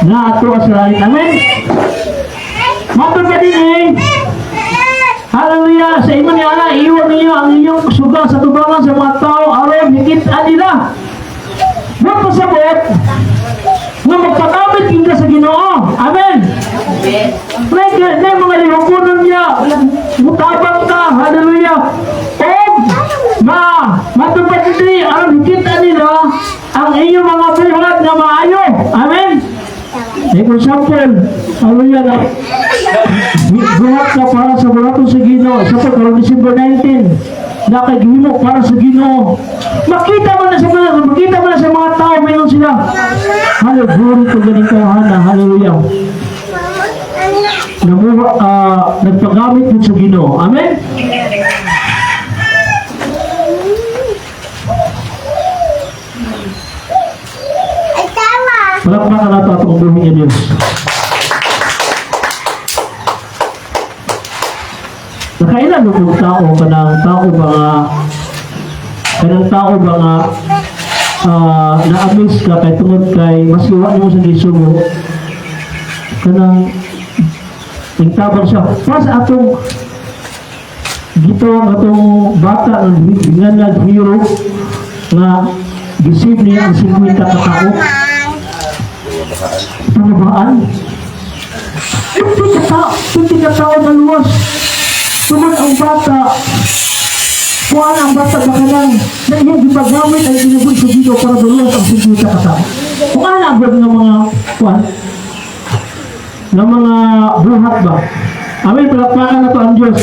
Na ato sa langit. Amen. Matod pa din eh. Hallelujah. Sa ingon ni ana, iwan ninyo ang inyong suga sa tubangan sa mga tao aron hikitan nila. Wa pasabot nga magpagamit gyud ka sa Ginoo. Amen. Like, na mga lihukonon niya, mutabang ka, hallelujah. O, ma, matupad diri, aron hikitan nila ang inyong mga buhat nga maayo. Amen. For example, hallelujah, na, buhat ka para sa bulaton sa Ginoo. Sa pagkaroon December 19, na kay gihimo para sa Ginoo. Makita mo na sa mga tao, mayroon sila. Hallelujah, glory to ganing tawhana, hallelujah. Namuha, nagpagamit din sa Ginoo. Amen? Palakpakan nato atong buhi nga Diyos. Nakailan mo kung tao kanang tao ba nga na-amaze ka kay tungod kay mas wa mo sa gisugo kanang tingtabang siya pas atong gitawag atong bata nga nag-hero nga gisave niya ang 50 ka tao. Pangabaan. 50 ka tao, 50 ka tao na luwas. Tungod ang bata, kuhaan ang bata ba ka lang, na iyang gipagamit ay ginubod sa Ginoo para duluwas ang 50 ka tao. Kung ano ang ng mga kuhaan, ng mga buhat ba? Amen, palakpakan na to ang Diyos.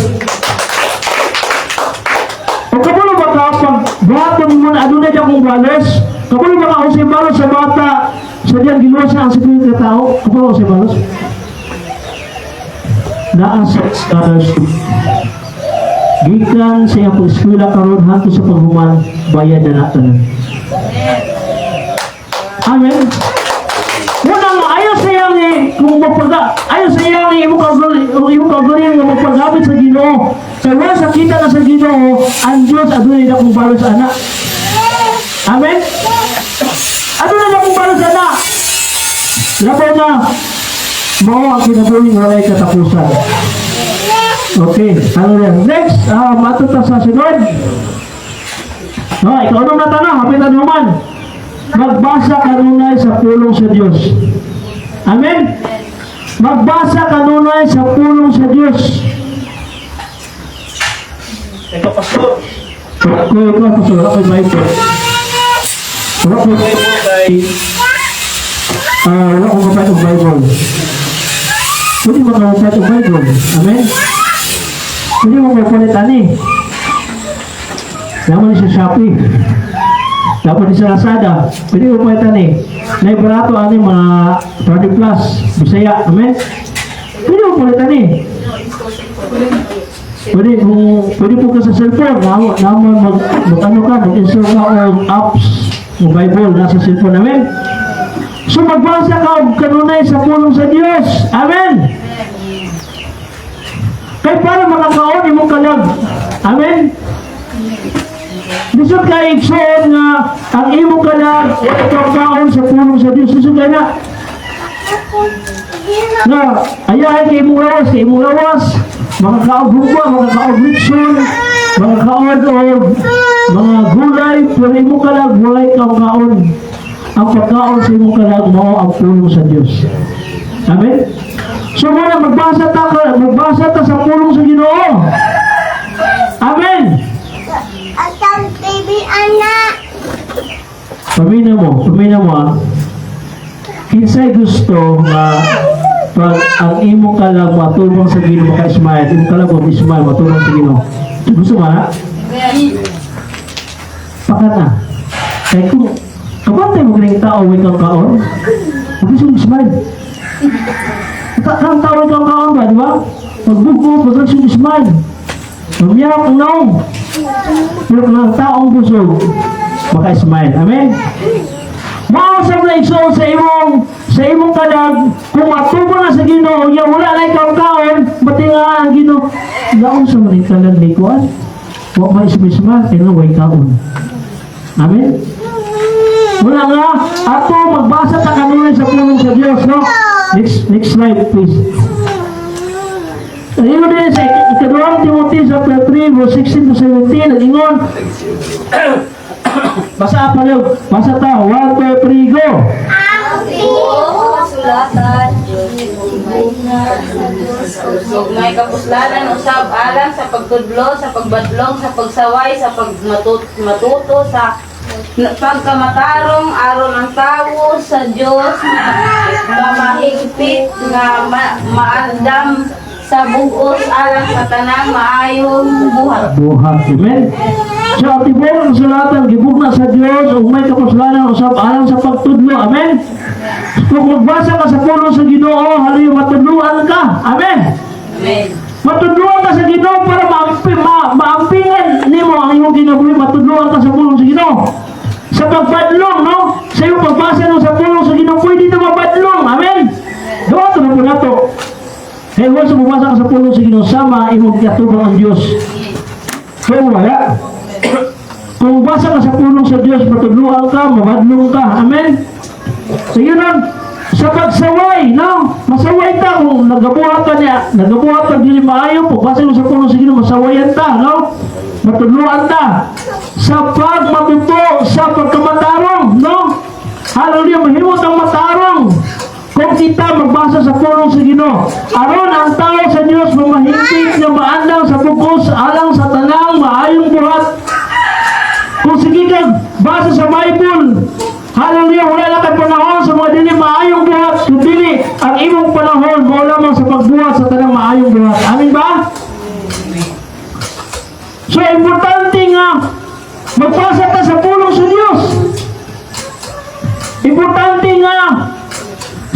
O kabulo ba ka, pag buhaton mo na adunay akong balos, kabulo ba ka kung balos sa bata, sa diyang giluwas na ang 50 ka tao, kabulo sa balos? Naa sa scholarship. Gikan sa iyang pag-eskwela karon hangtod sa paghuman, bayad na natin. Amen. Muna nga ayaw sa iyang eh, kung magpaga, ayaw sa iyang eh, imo kaugalingon nga magpagamit sa Ginoo. Kay wala sa kita na sa Ginoo, ang Diyos adunay dakong balos ana. Amen. Adunay dakong balos ana. Labaw na mao ang kinabuhi nga walay katapusan. Okay, ano yan? Next, mato ta sa sunod. No, ikaw nung natana, hapit na naman. Magbasa kanunay sa pulong sa Diyos. Amen? Magbasa kanunay sa pulong sa Diyos. Ikaw, pastor. Ikaw, pastor, wala ko'y Bible. Wala ko'y Bible kay wala akong kapit og Bible. Pwede mo kapit og Bible. Amen? Pwede mo kapalit ani. Naman sa Shopee. Dapat di sa Lazada. Pwede mo palit ani. Nay barato ani mga 30 plus. Bisaya. Amen? Pwede mo palit ani. Pwede kung pwede po ka sa cellphone, naman mag ano ka, mag-install ka og apps, ng Bible nasa cellphone. Amen? So magbasa ka og kanunay sa pulong sa Dios. Amen. Kay para makakaon imong kalag. Amen. Lisod kay igsoon nga ang imong kalag wa kaon sa pulong sa Dios. Lisod kay na. Nga ayahay kay imong lawas, kay imong lawas makakaog hugwa, makakaog litson, makakaon og mga gulay, pero imong kalag walay kaon. Ang pagkaon sa imong kalag mao ang pulong sa Dios. Amen. So muna magbasa ta sa pulong sa Ginoo. Amen. Atang baby anak. Pamina mo ah. Kinsay gusto nga Pag ang imong kalag matubang sa Ginoo, maka-smile, imong kalag mo smile matubang sa Ginoo. Gusto mo na? Pakat na. Kaya kung kabantay mo kining tao way kang kaon, huwag gusto mo smile. Kang tao way kang kaon ba, di ba? Pagbugo, pag gusto mo smile. Umiyak ang naong. Pero kung ang taong busog, maka-smile. Amen? Mao sa mga igsoon sa imong kalag, kung matubang na sa Ginoo, ya wala na ikaw kaon, batinga ang Ginoo. Naon sa mga kalag ni kuan? Wa may smile, kaya way kaon. Amen? Wala nga, ato magbasa ta kanunay sa pulong sa Dios, no? Next slide, please. Ayun din sa ikaduhang Timothy chapter 3 verse 16 to 17, nag-ingon. Basa pa yun. Basa ta. 1, 2, 3, go! Tibuok kasulatan ug may kapuslanan usab alang sa pagtudlo, sa pagbadlong, sa pagsaway, sa pagmatuto sa pagkamatarong, aron ang tawo sa Dios nga mamahigpit nga maandam sa bug-os alang sa tanang maayong buhat. Buhat. Amen? Sa tibuok kasulatan, gibugna sa Dios ug may kapuslanan usab alang sa pagtudlo. Amen? Kung magbasa ka sa pulong sa Ginoo, hallelujah, matudloan ka. Amen? Amen. Matudloan ka sa Ginoo para maampingan nimo ang imong kinabuhi, matudloan ka sa pulong sa Ginoo. Sa pagbadlong, no? Sa iyong pagbasa no sa pulong sa Ginoo, pwede na mabadlong. Amen? Gawa to na po nato. Kaya kung sa bumasa ka sa pulong sa Ginoo, sama imong katubang ang Diyos. Kaya wala. Kung basa ka sa pulong sa Diyos, matudloan ka, mabadlong ka. Amen? So yun lang, sa pagsaway, no? Masaway ta kung nagabuhat ka niya, nagabuhat ka dili maayo, pagbasa mo sa pulong sa Ginoo, masawayan ta, no? Matudloan ta. Sa pagmatuto, sa pagkamatarong, no? Hallelujah, mahimot ang matarong. Kung kita magbasa sa pulong sa Ginoo, aron ang tao sa Dios mamahigpit nga maandam sa bug-os alang sa tanang maayong buhat. Kung sige kag basa sa Bible, hallelujah, wala na kay panahon sa mga dili maayong buhat, kundi ang imong panahon mao lamang sa pagbuhat sa tanang maayong buhat. Amen ba? So importante nga magbasa ta sa pulong sa Dios. Importante nga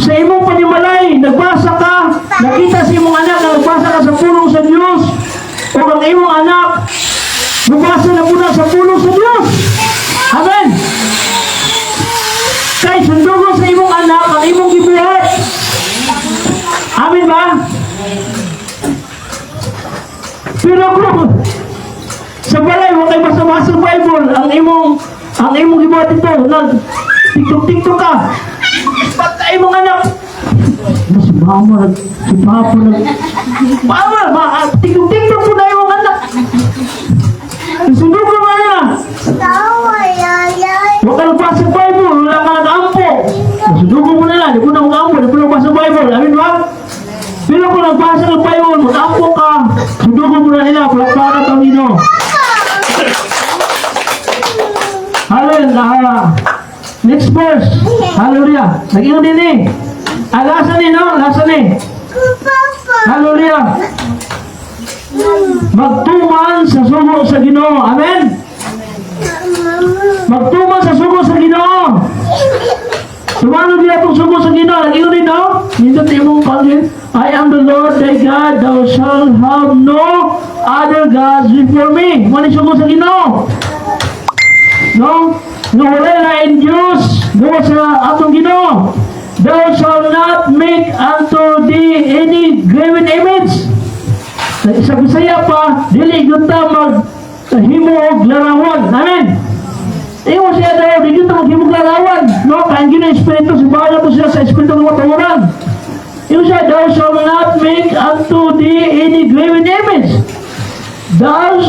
sa imong panimalay, nagbasa ka, nakita sa imong anak na nagbasa ka sa pulong sa Dios, o ang imong anak mubasa na muna sa pulong sa Dios. Amen. Kay sundugon sa imong anak ang imong gibuhat. Amen ba? Pero kung sa balay wa kay basa-basa sa Bible, ang imong gibuhat ito, nag TikTok TikTok ka. Patay imong anak. Ano, si mama nag si papa nag mama ma TikTok TikTok po na imong anak. Sundugon mo na. Wa ka nagbasa sa Bible, wala ka nag-ampo. Sundugon mo na lang, di ko na mag-ampo, di ko na magbasa sa Bible. Amin ba? Pero kung nagbasa ng Bible, mag-ampo ka, sundugon mo na nila, palakpakan ang Ginoo. Hallelujah. Next verse. Hallelujah. Nag-ingon din eh. Ah, lasa ni, no? Lasa ni. Hallelujah. Magtuman sa sugo sa Ginoo. Amen? Magtuman sa sugo sa Ginoo. Tumano din atong sugo sa Ginoo. Nag-ingon din, no? Nindot imong panggil. "I am the Lord thy God. Thou shalt have no other gods before me." Mao ni sugo sa Ginoo. No? Nga wala lain Diyos gawa sa atong Ginoo. "Thou shalt not make unto thee any graven image." Sa Bisaya pa, dili gyud ta mag himo og larawan. Amen. Ingon siya daw, di gyud ta maghimo og larawan. No, kay ang Ginoo Espiritu, simbahan nato siya sa Espiritu ng matuoran. Ingon siya, "Thou shalt not make unto thee any graven image. Thou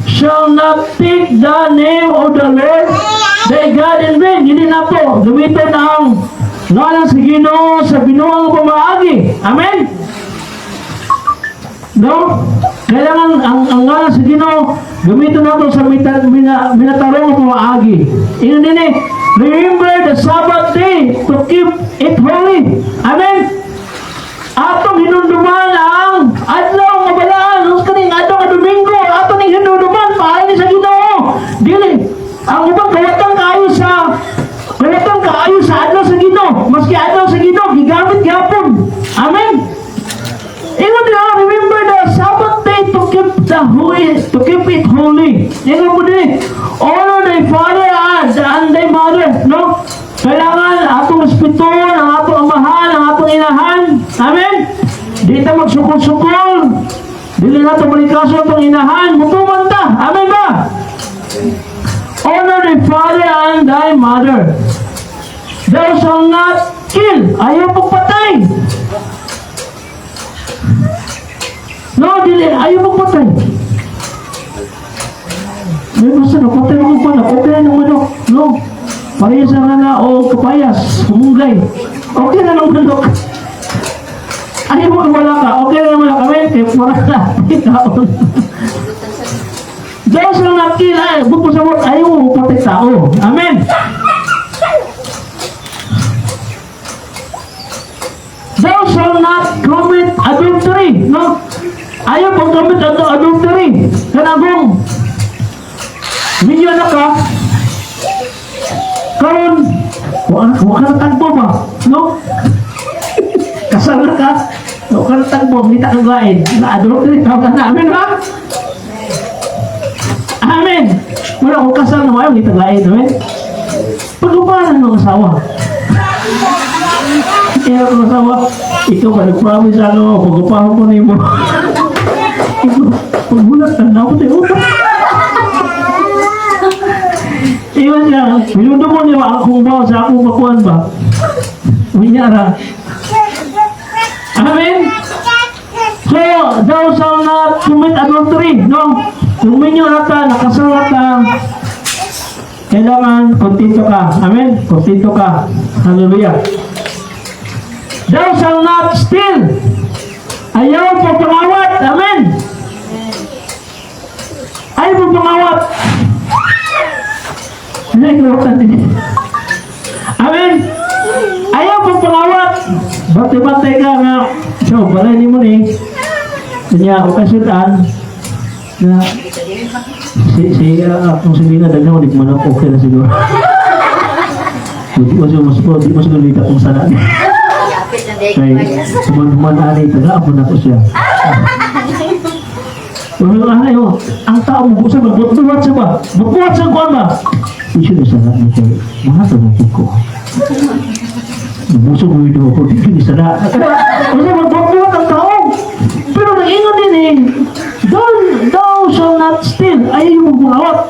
shall not take the name of the Lord thy God in vain." Hindi na po gamitin ang ngalan sa Ginoo sa binuang pamaagi. Amen? No? Kailangan ang ngalan sa Ginoo gamitin nato sa minatarong pamaagi. Ingon din eh, Remember the Sabbath day to keep it holy. Amen. Atong hinumduman ang adlaw nga balaan, ang kaning adlaw nga Domingo, ato ning hinumduman paagi sa Ginoo. Dili ang uban kawatan kaayo sa adlaw sa Ginoo, maski adlaw sa Ginoo gigamit gyapon. Amen. Ingon diha, remember the Sabbath day to keep it holy. Ingon mo din, honor thy father and thy mother, no? Kailangan atong respetuhon ang atong amahan, ang atong inahan. Amen? Di ta magsukol-sukol. Dili nato balikaso atong inahan. Mutuman ta. Amen ba? Honor thy father and thy mother. Thou shalt not kill. Ayaw pagpatay. No, dili, ayaw magpatay. May basta napatay mo pa, napatay ng manok. No. Parehas na nga o kapayas, kumunggay. Okay na ng manok. Ayaw mo wala ka, okay na wala kami, kaya wala na, ikaw. Thou shall not kill, ay, buko sa word, ayaw mo patay tao. Amen. Thou shalt not commit adultery, no? Ayaw pag commit adultery. Kanagong, minyo na ka, karon, wa ka natagbo ba? No? Kasal na ka, wa ka natagbo, ngita kang lain. Na adultery, tawag ka na. Amen ba? Amen. Wala kung kasal na ayaw, ngita lain. Amen? Pag-upanan ng asawa. Kaya kung asawa, ikaw ba nag-promise ano, pag-upahan ko nimo. Ikaw, pagbulat ka na ako tayo. Iwan siya, minundo mo niya akong ba sa akong makuan ba? Unyara. Amen? So, thou shalt not commit adultery, no? Kung minyo na ka, nakasal na ka, kailangan kontento ka. Amen? Kontento ka. Hallelujah. Thou shalt not steal. Ayaw pagpangawat. Amen? Ayaw pagpangawat. Amen? Ayaw pagpangawat. Bantay-bantay ka nga. So, balay ni mo ni. Kanya, o kasutan na si si akong si Lina daghan di man ako okay na siguro. Di mo siguro mas di mo siguro dito kung sana. Kay suman ani taga ako na ko siya. Wala na yo, ang tao mo sa magbuhat sa ba? Magbuhat sa kuan ba? Isu na sana ni kay mga mo ko. Busog mo ito ako, di ni sana. Kasi magbuhat ang tao. Pero naingon din eh, thou shall not steal. Ay, yung magbuhat.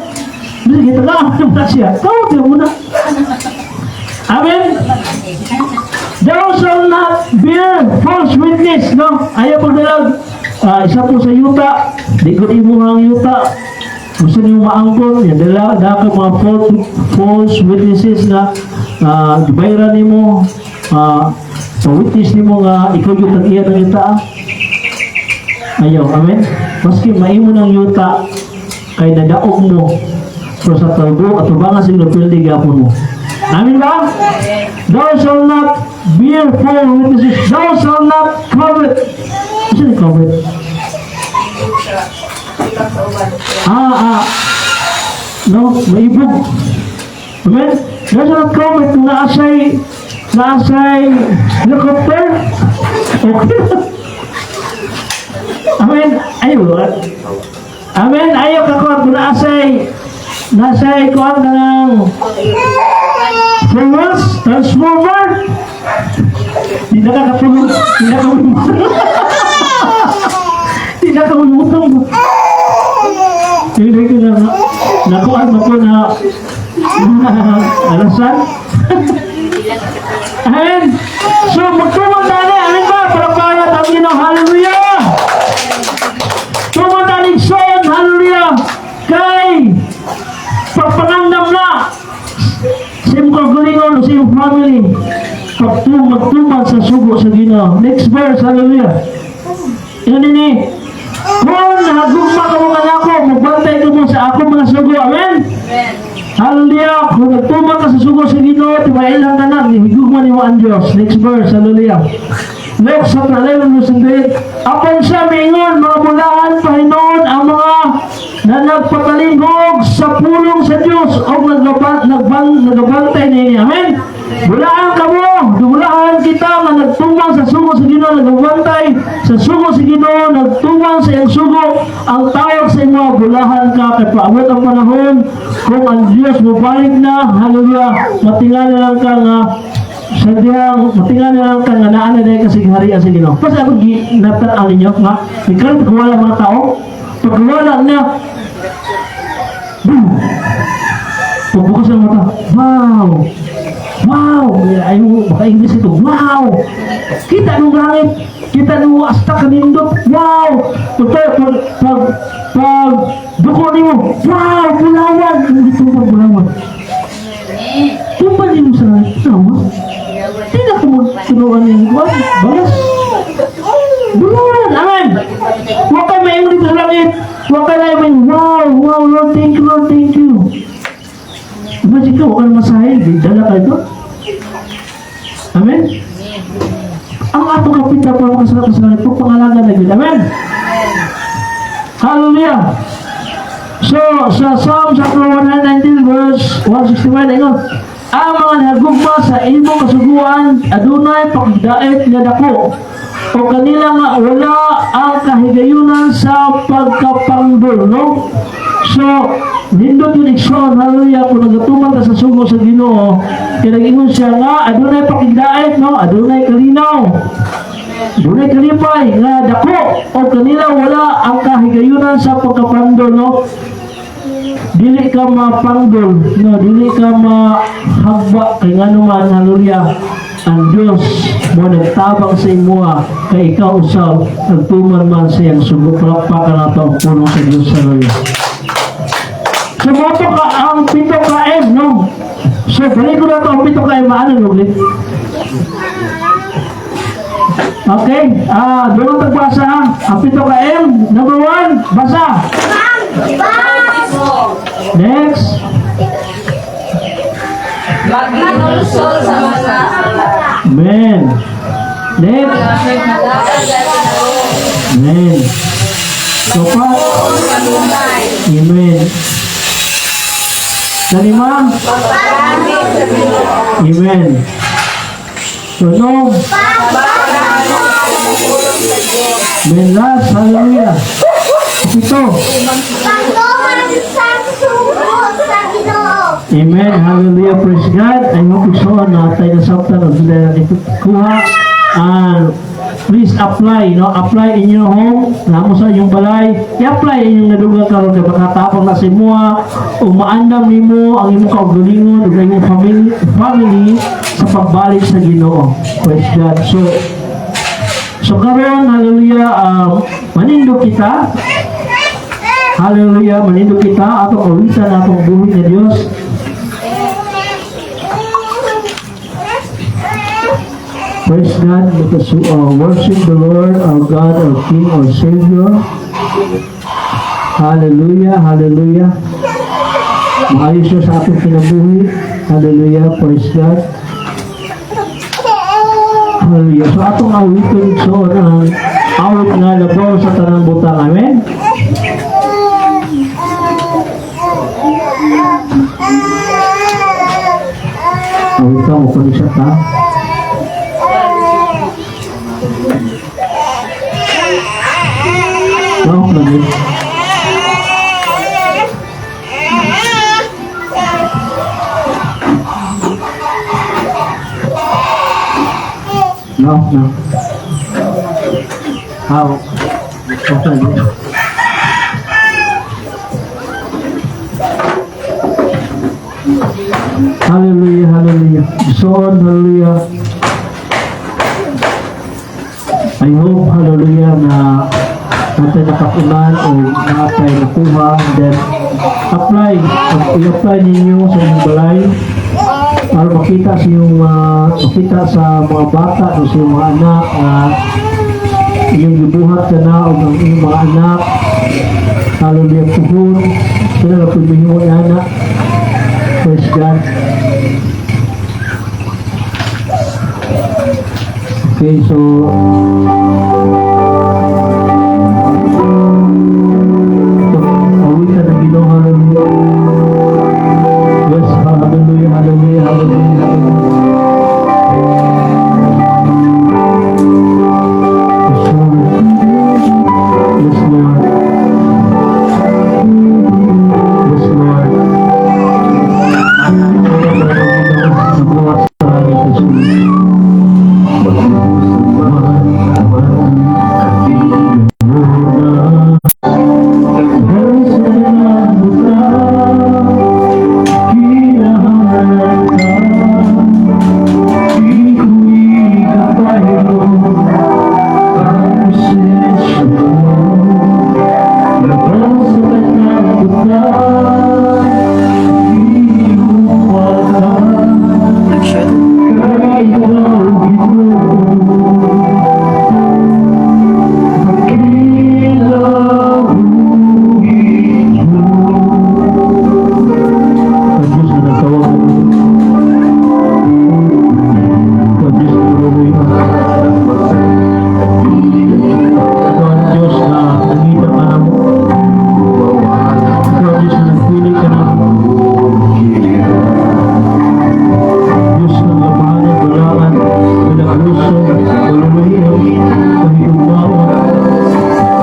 Bisa kita ka, na siya. Kawat yung muna. Amen? Thou shall not bear false witness, no? Ayaw pagdalag. Isa po sa yuta, di ko imo ang yuta. Gusto niyo maangkon, yan dala, daka mga false witnesses na gibayran nimo, sa witness nimo nga ikaw yung tag-iya ng yuta. Ayaw, amen? Maski maimo ng yuta, kay nadaog mo, pero sa talbo, at tubangan sila pildi gapon mo. Amen ba? Thou shalt not bear false witnesses. Thou shalt not covet. Ano yung covet? No, maibog. Amen? Thou shalt not covet kung naasay helicopter. Okay. Amen? Ayaw. Amen? Ayaw ka kung naasay kuwan ka ng Fuels, transformer. Di na kakatulog. Di na kakatulog. Di na kakatulog. Hindi ko na nakuan mo ko na alasan. Amen. So magtuman tani, amen ba? Para para ang Ginoo, hallelujah. Tuman tani son, hallelujah. Kay pagpangandam na sa imong kaugalingon o sa imong family magtuman sa sugo sa Ginoo. Next verse, hallelujah. Yan ini. Kung nagugma ka mo kanako, magbantay ka mo sa akong mga sugo. Amen? Amen. Hallelujah! Kung nagtuman ka sa sugo sa Ginoo, timailhan ka na, gihigugma nimo ang Dios. Next verse, hallelujah. Luke chapter 11 verse 8. Apan siya miingon, "Mga bulahan pahinuon ang mga na nagpatalingog sa pulong sa Dios o nagabantay niini." Amen? Bulaan kamo, bulaan kita nga nagtuman sa sugo sa Ginoo, nagabantay sa sugo sa Ginoo, nagtuman sa iyang sugo, ang tawag sa imo, bulahan ka kay paabot ang panahon kung ang Dios mobalik na, hallelujah, matingala lang ka nga sa diyang matingala lang ka nga naa na diay ka sa gingharian sa Ginoo. Basta ako natan-aw ninyo nga ikaw kung wala mga tao, pag wala na, boom! Pagbukas ng mata, wow! Wow! Ay, baka English ito, wow! Kita nung langit, kita nung hasta kanindot, wow! Pag duko nimo, wow! Bulawan! Hindi ito pa bulawan. Tumpa nimo sa langit, tawa. Di na ko magtunuan yung kuwan, balas. Bulawan! Amen! Huwag kayo maingon dito sa langit. Huwag kayo na wow, wow, Lord, thank you, Lord, thank you. Imagine ka, huwag ka na masahe. Di dala ka ito. Amen? Ang atong kapital para makasarap sa langit, pagpangalaga na yun. Amen? Hallelujah! So, sa Psalm chapter 119 verse 161, ingon, "Ang mga nagugma sa imong kasuguan, adunay pakigdait nga dako. O kanila nga wala ang kahigayunan sa pagkapangbol," no? So, nindot yung igsoon, hallelujah, kung nagatuman ka sa sugo sa Ginoo, kaya nag-ingon siya nga, adunay pakigdait, no? Adunay kalinaw. Dunay kalipay nga dako o kanila wala ang kahigayunan sa pagkapandol, no? Dili ka mapanggol, no? Dili ka mahagba kay ngano man, hallelujah, ang Dios mo nagtabang sa imuha kay ikaw usab nagtuman man sa iyang sugo. Palakpakan nato ang pulong sa Dios, hallelujah. So mo to ka ang pito ka M, no? So balik ko na to ang pito ka M, maano ulit? Okay, doon ang tagbasa ha. Ang pito ka M, number 1, basa. Next. Maghinulsol sa mga Amen. Next. Amen. So pa. Amen. Kalima. Amen. Tunog. Amen. Last. Hallelujah. Ito. Pagtuman sa sugo sa Ginoo. Amen. Hallelujah. Praise God. I hope so na tayo nasabtan og sila kuha. And please apply, no? Apply in your home, namo sa inyong balay. I-apply inyong nadugang karon kay baka tapang na sa imuha o maandam nimo ang imong kaugalingon ug ang imong family sa pagbalik sa Ginoo. Praise God. So karon, hallelujah, manindog kita. Hallelujah, manindog kita atong awitan atong buhi nga Dios. Praise God, let us worship the Lord, our God, our King, our Savior. Hallelujah, hallelujah. Maayos siya sa ating kinabuhi. Hallelujah, praise God. Hallelujah. So atong awitin so ang awit nga labaw sa tanang butang. Amen? Awit ka, mo siya ka. No, lagi. No. How? Okay. Hallelujah, hallelujah. So on, hallelujah. I hope, hallelujah, na natin nakapunan o natay nakuha. Then, apply. I-apply ninyo sa inyong balay para makita sa inyong, makita sa mga bata o sa inyong mga anak na inyong gibuhat ka na o ang inyong mga anak, hallelujah, puhon sila na pwede anak. Praise God. Okay, so awitan ng Ginoo, hallelujah. Yes, hallelujah, hallelujah, hallelujah, hallelujah. Yes, Lord. Yes, Lord. Yes, Lord. Nagawa sa langit, Jesus. Mahal, mahal, muna. Dahil sa kalibutan, kinahanglan ka. Iko'y kapayo, ang presensya mo. Labaw sa tanang butang, higugma ka. Kay ikaw, Ginoo. Dakila ug Ginoo. Ang Diyos na nagtawag, ang Diyos na nagluloy, ikaw ang Diyos na nangita ka namo. Ikaw ang Diyos na nagpili ka namo. Diyos ng labanan, balaan, milagroso, maluluhion, kahigugmaon,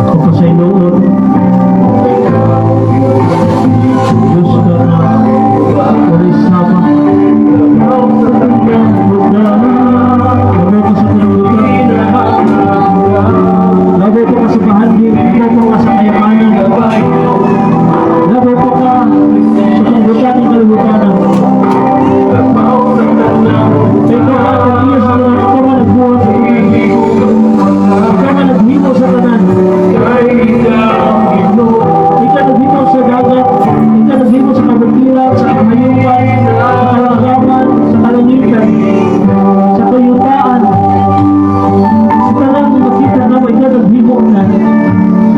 kapasayloon. Diyos ka na walay sama. Labaw ka sa kalibutan. Labaw pa ka sa bahandi, labaw pa ka sa kayamanan. Labaw pa ka sa kalibutan ng kalibutan. Ikaw ang Diyos na ikaw ang nagbuhat sa tanan. Ikaw ang naghimo sa tanan. Ikaw naghimo sa dagat, ikaw naghimo sa kabukiran, sa kahayupan, sa kalagaman, sa kalangitan, sa kayutaan. Sa tanang makita namo, ikaw naghimo na.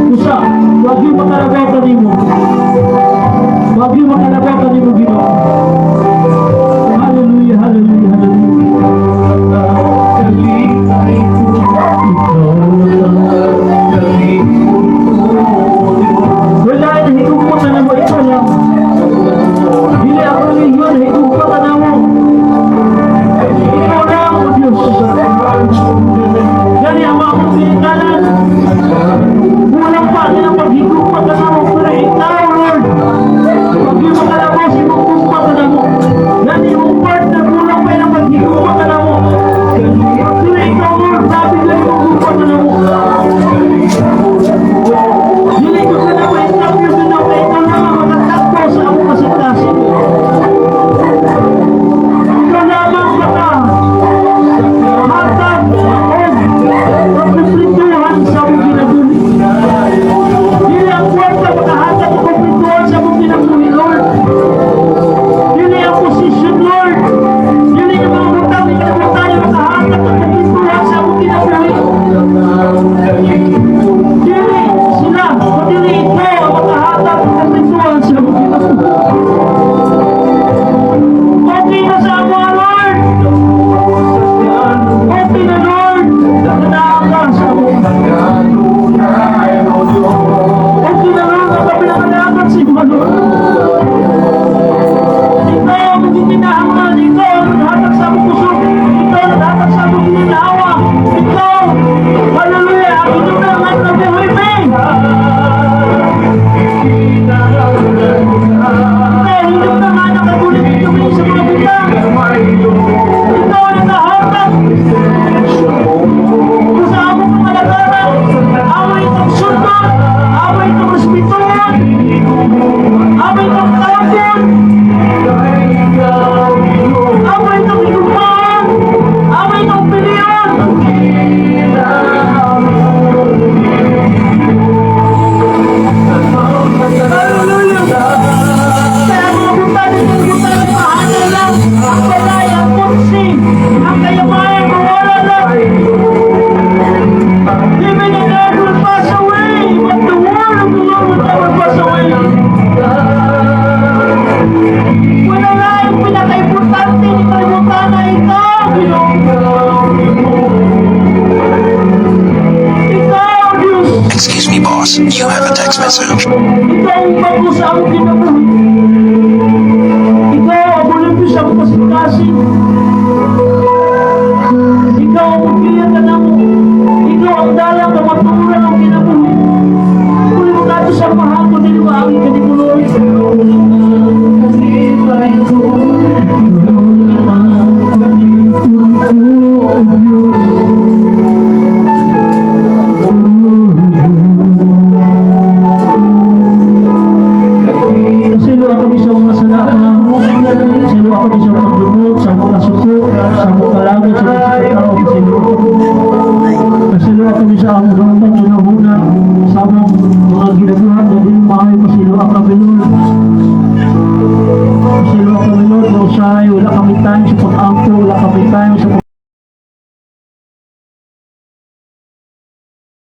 Usa, wa gyuy makalabaw kanimo. Wa gyuy makalabaw kanimo, Ginoo. Hallelujah, hallelujah, hallelujah. Ikaw lang. Wala na higugma ka namo, ikaw lang. Dili ako relihiyon, higugma ka namo. Ikaw lang, O Diyos. Gani ang mga pinikanan. Kulang pa nilang paghigugma ka namo, pero ikaw, Lord, wa gyuy makalabaw sa imong gugma ka namo. Gani imong partner, kulang pa ilang paghigugma ka namo. Pero ikaw, Lord, grabe ka imong gugma ka namo. Dili ko ka na ma-interview Ginoo, kay ikaw lang ang makatakbo sa among kasing-kasing. Ikaw lamang maka hatag og kakumpletuhan sa among kinabuhi. Dili ang kwarta makahatag og kumpletuhan sa among kinabuhi, Lord. Dili ang position, Lord. Dili ang mga butang ni kalibutan makahatag og kumpletuhan sa among kinabuhi. Dili sila, kundi ikaw ang makahatag og kumpletuhan sa among kinabuhi. Okay na sa amo, Lord. Okay na, Lord. Na naa ka sa amo. Okay na, Lord, na kami nakalagat sa imo, Lord. Ikaw ang gikinahanglan, ikaw ang naghatag sa among kusog, ikaw ang naghatag sa among ginhawa, ikaw, hallelujah, ang inyong nangat na buhay, men. Ikaw, hindi na nga nakagulit kami sa mga butang. Ikaw ang nakahatag sa among kalagaran, amo itong sundon, amo itong respetuhan, amo itong tawgon, amo itong higugmaan, amo itong piliyon. Hallelujah! Kaya mga butang, itong butang, paano lang, ang balay, ang kursi. You have a text message. Ikaw ang bago sa among kinabuhi. Ikaw ang bulimpyo sa among kasing-kasing. Ikaw ang mugiya kanamo. Ikaw ang dalang kamatuoran ng kinabuhi. Kung mo kadto sa mahapon, dili maagi ka ni Lord. Kalipay ko, ikaw ang kalipay ko, O Diyos. O Diyos. Pasayloa kami sa mga sala na. Pasayloa kami sa mga pagdumot, sa mga kasuko, sa mga kalagot, sa mga tao. Pasayloa. Pasayloa kami sa among dapat hunahuna, sa among mga ginabuhat na di maayo. Pasayloa kami, Lord. Pasayloa kami, Lord, na usahay wala kami time sa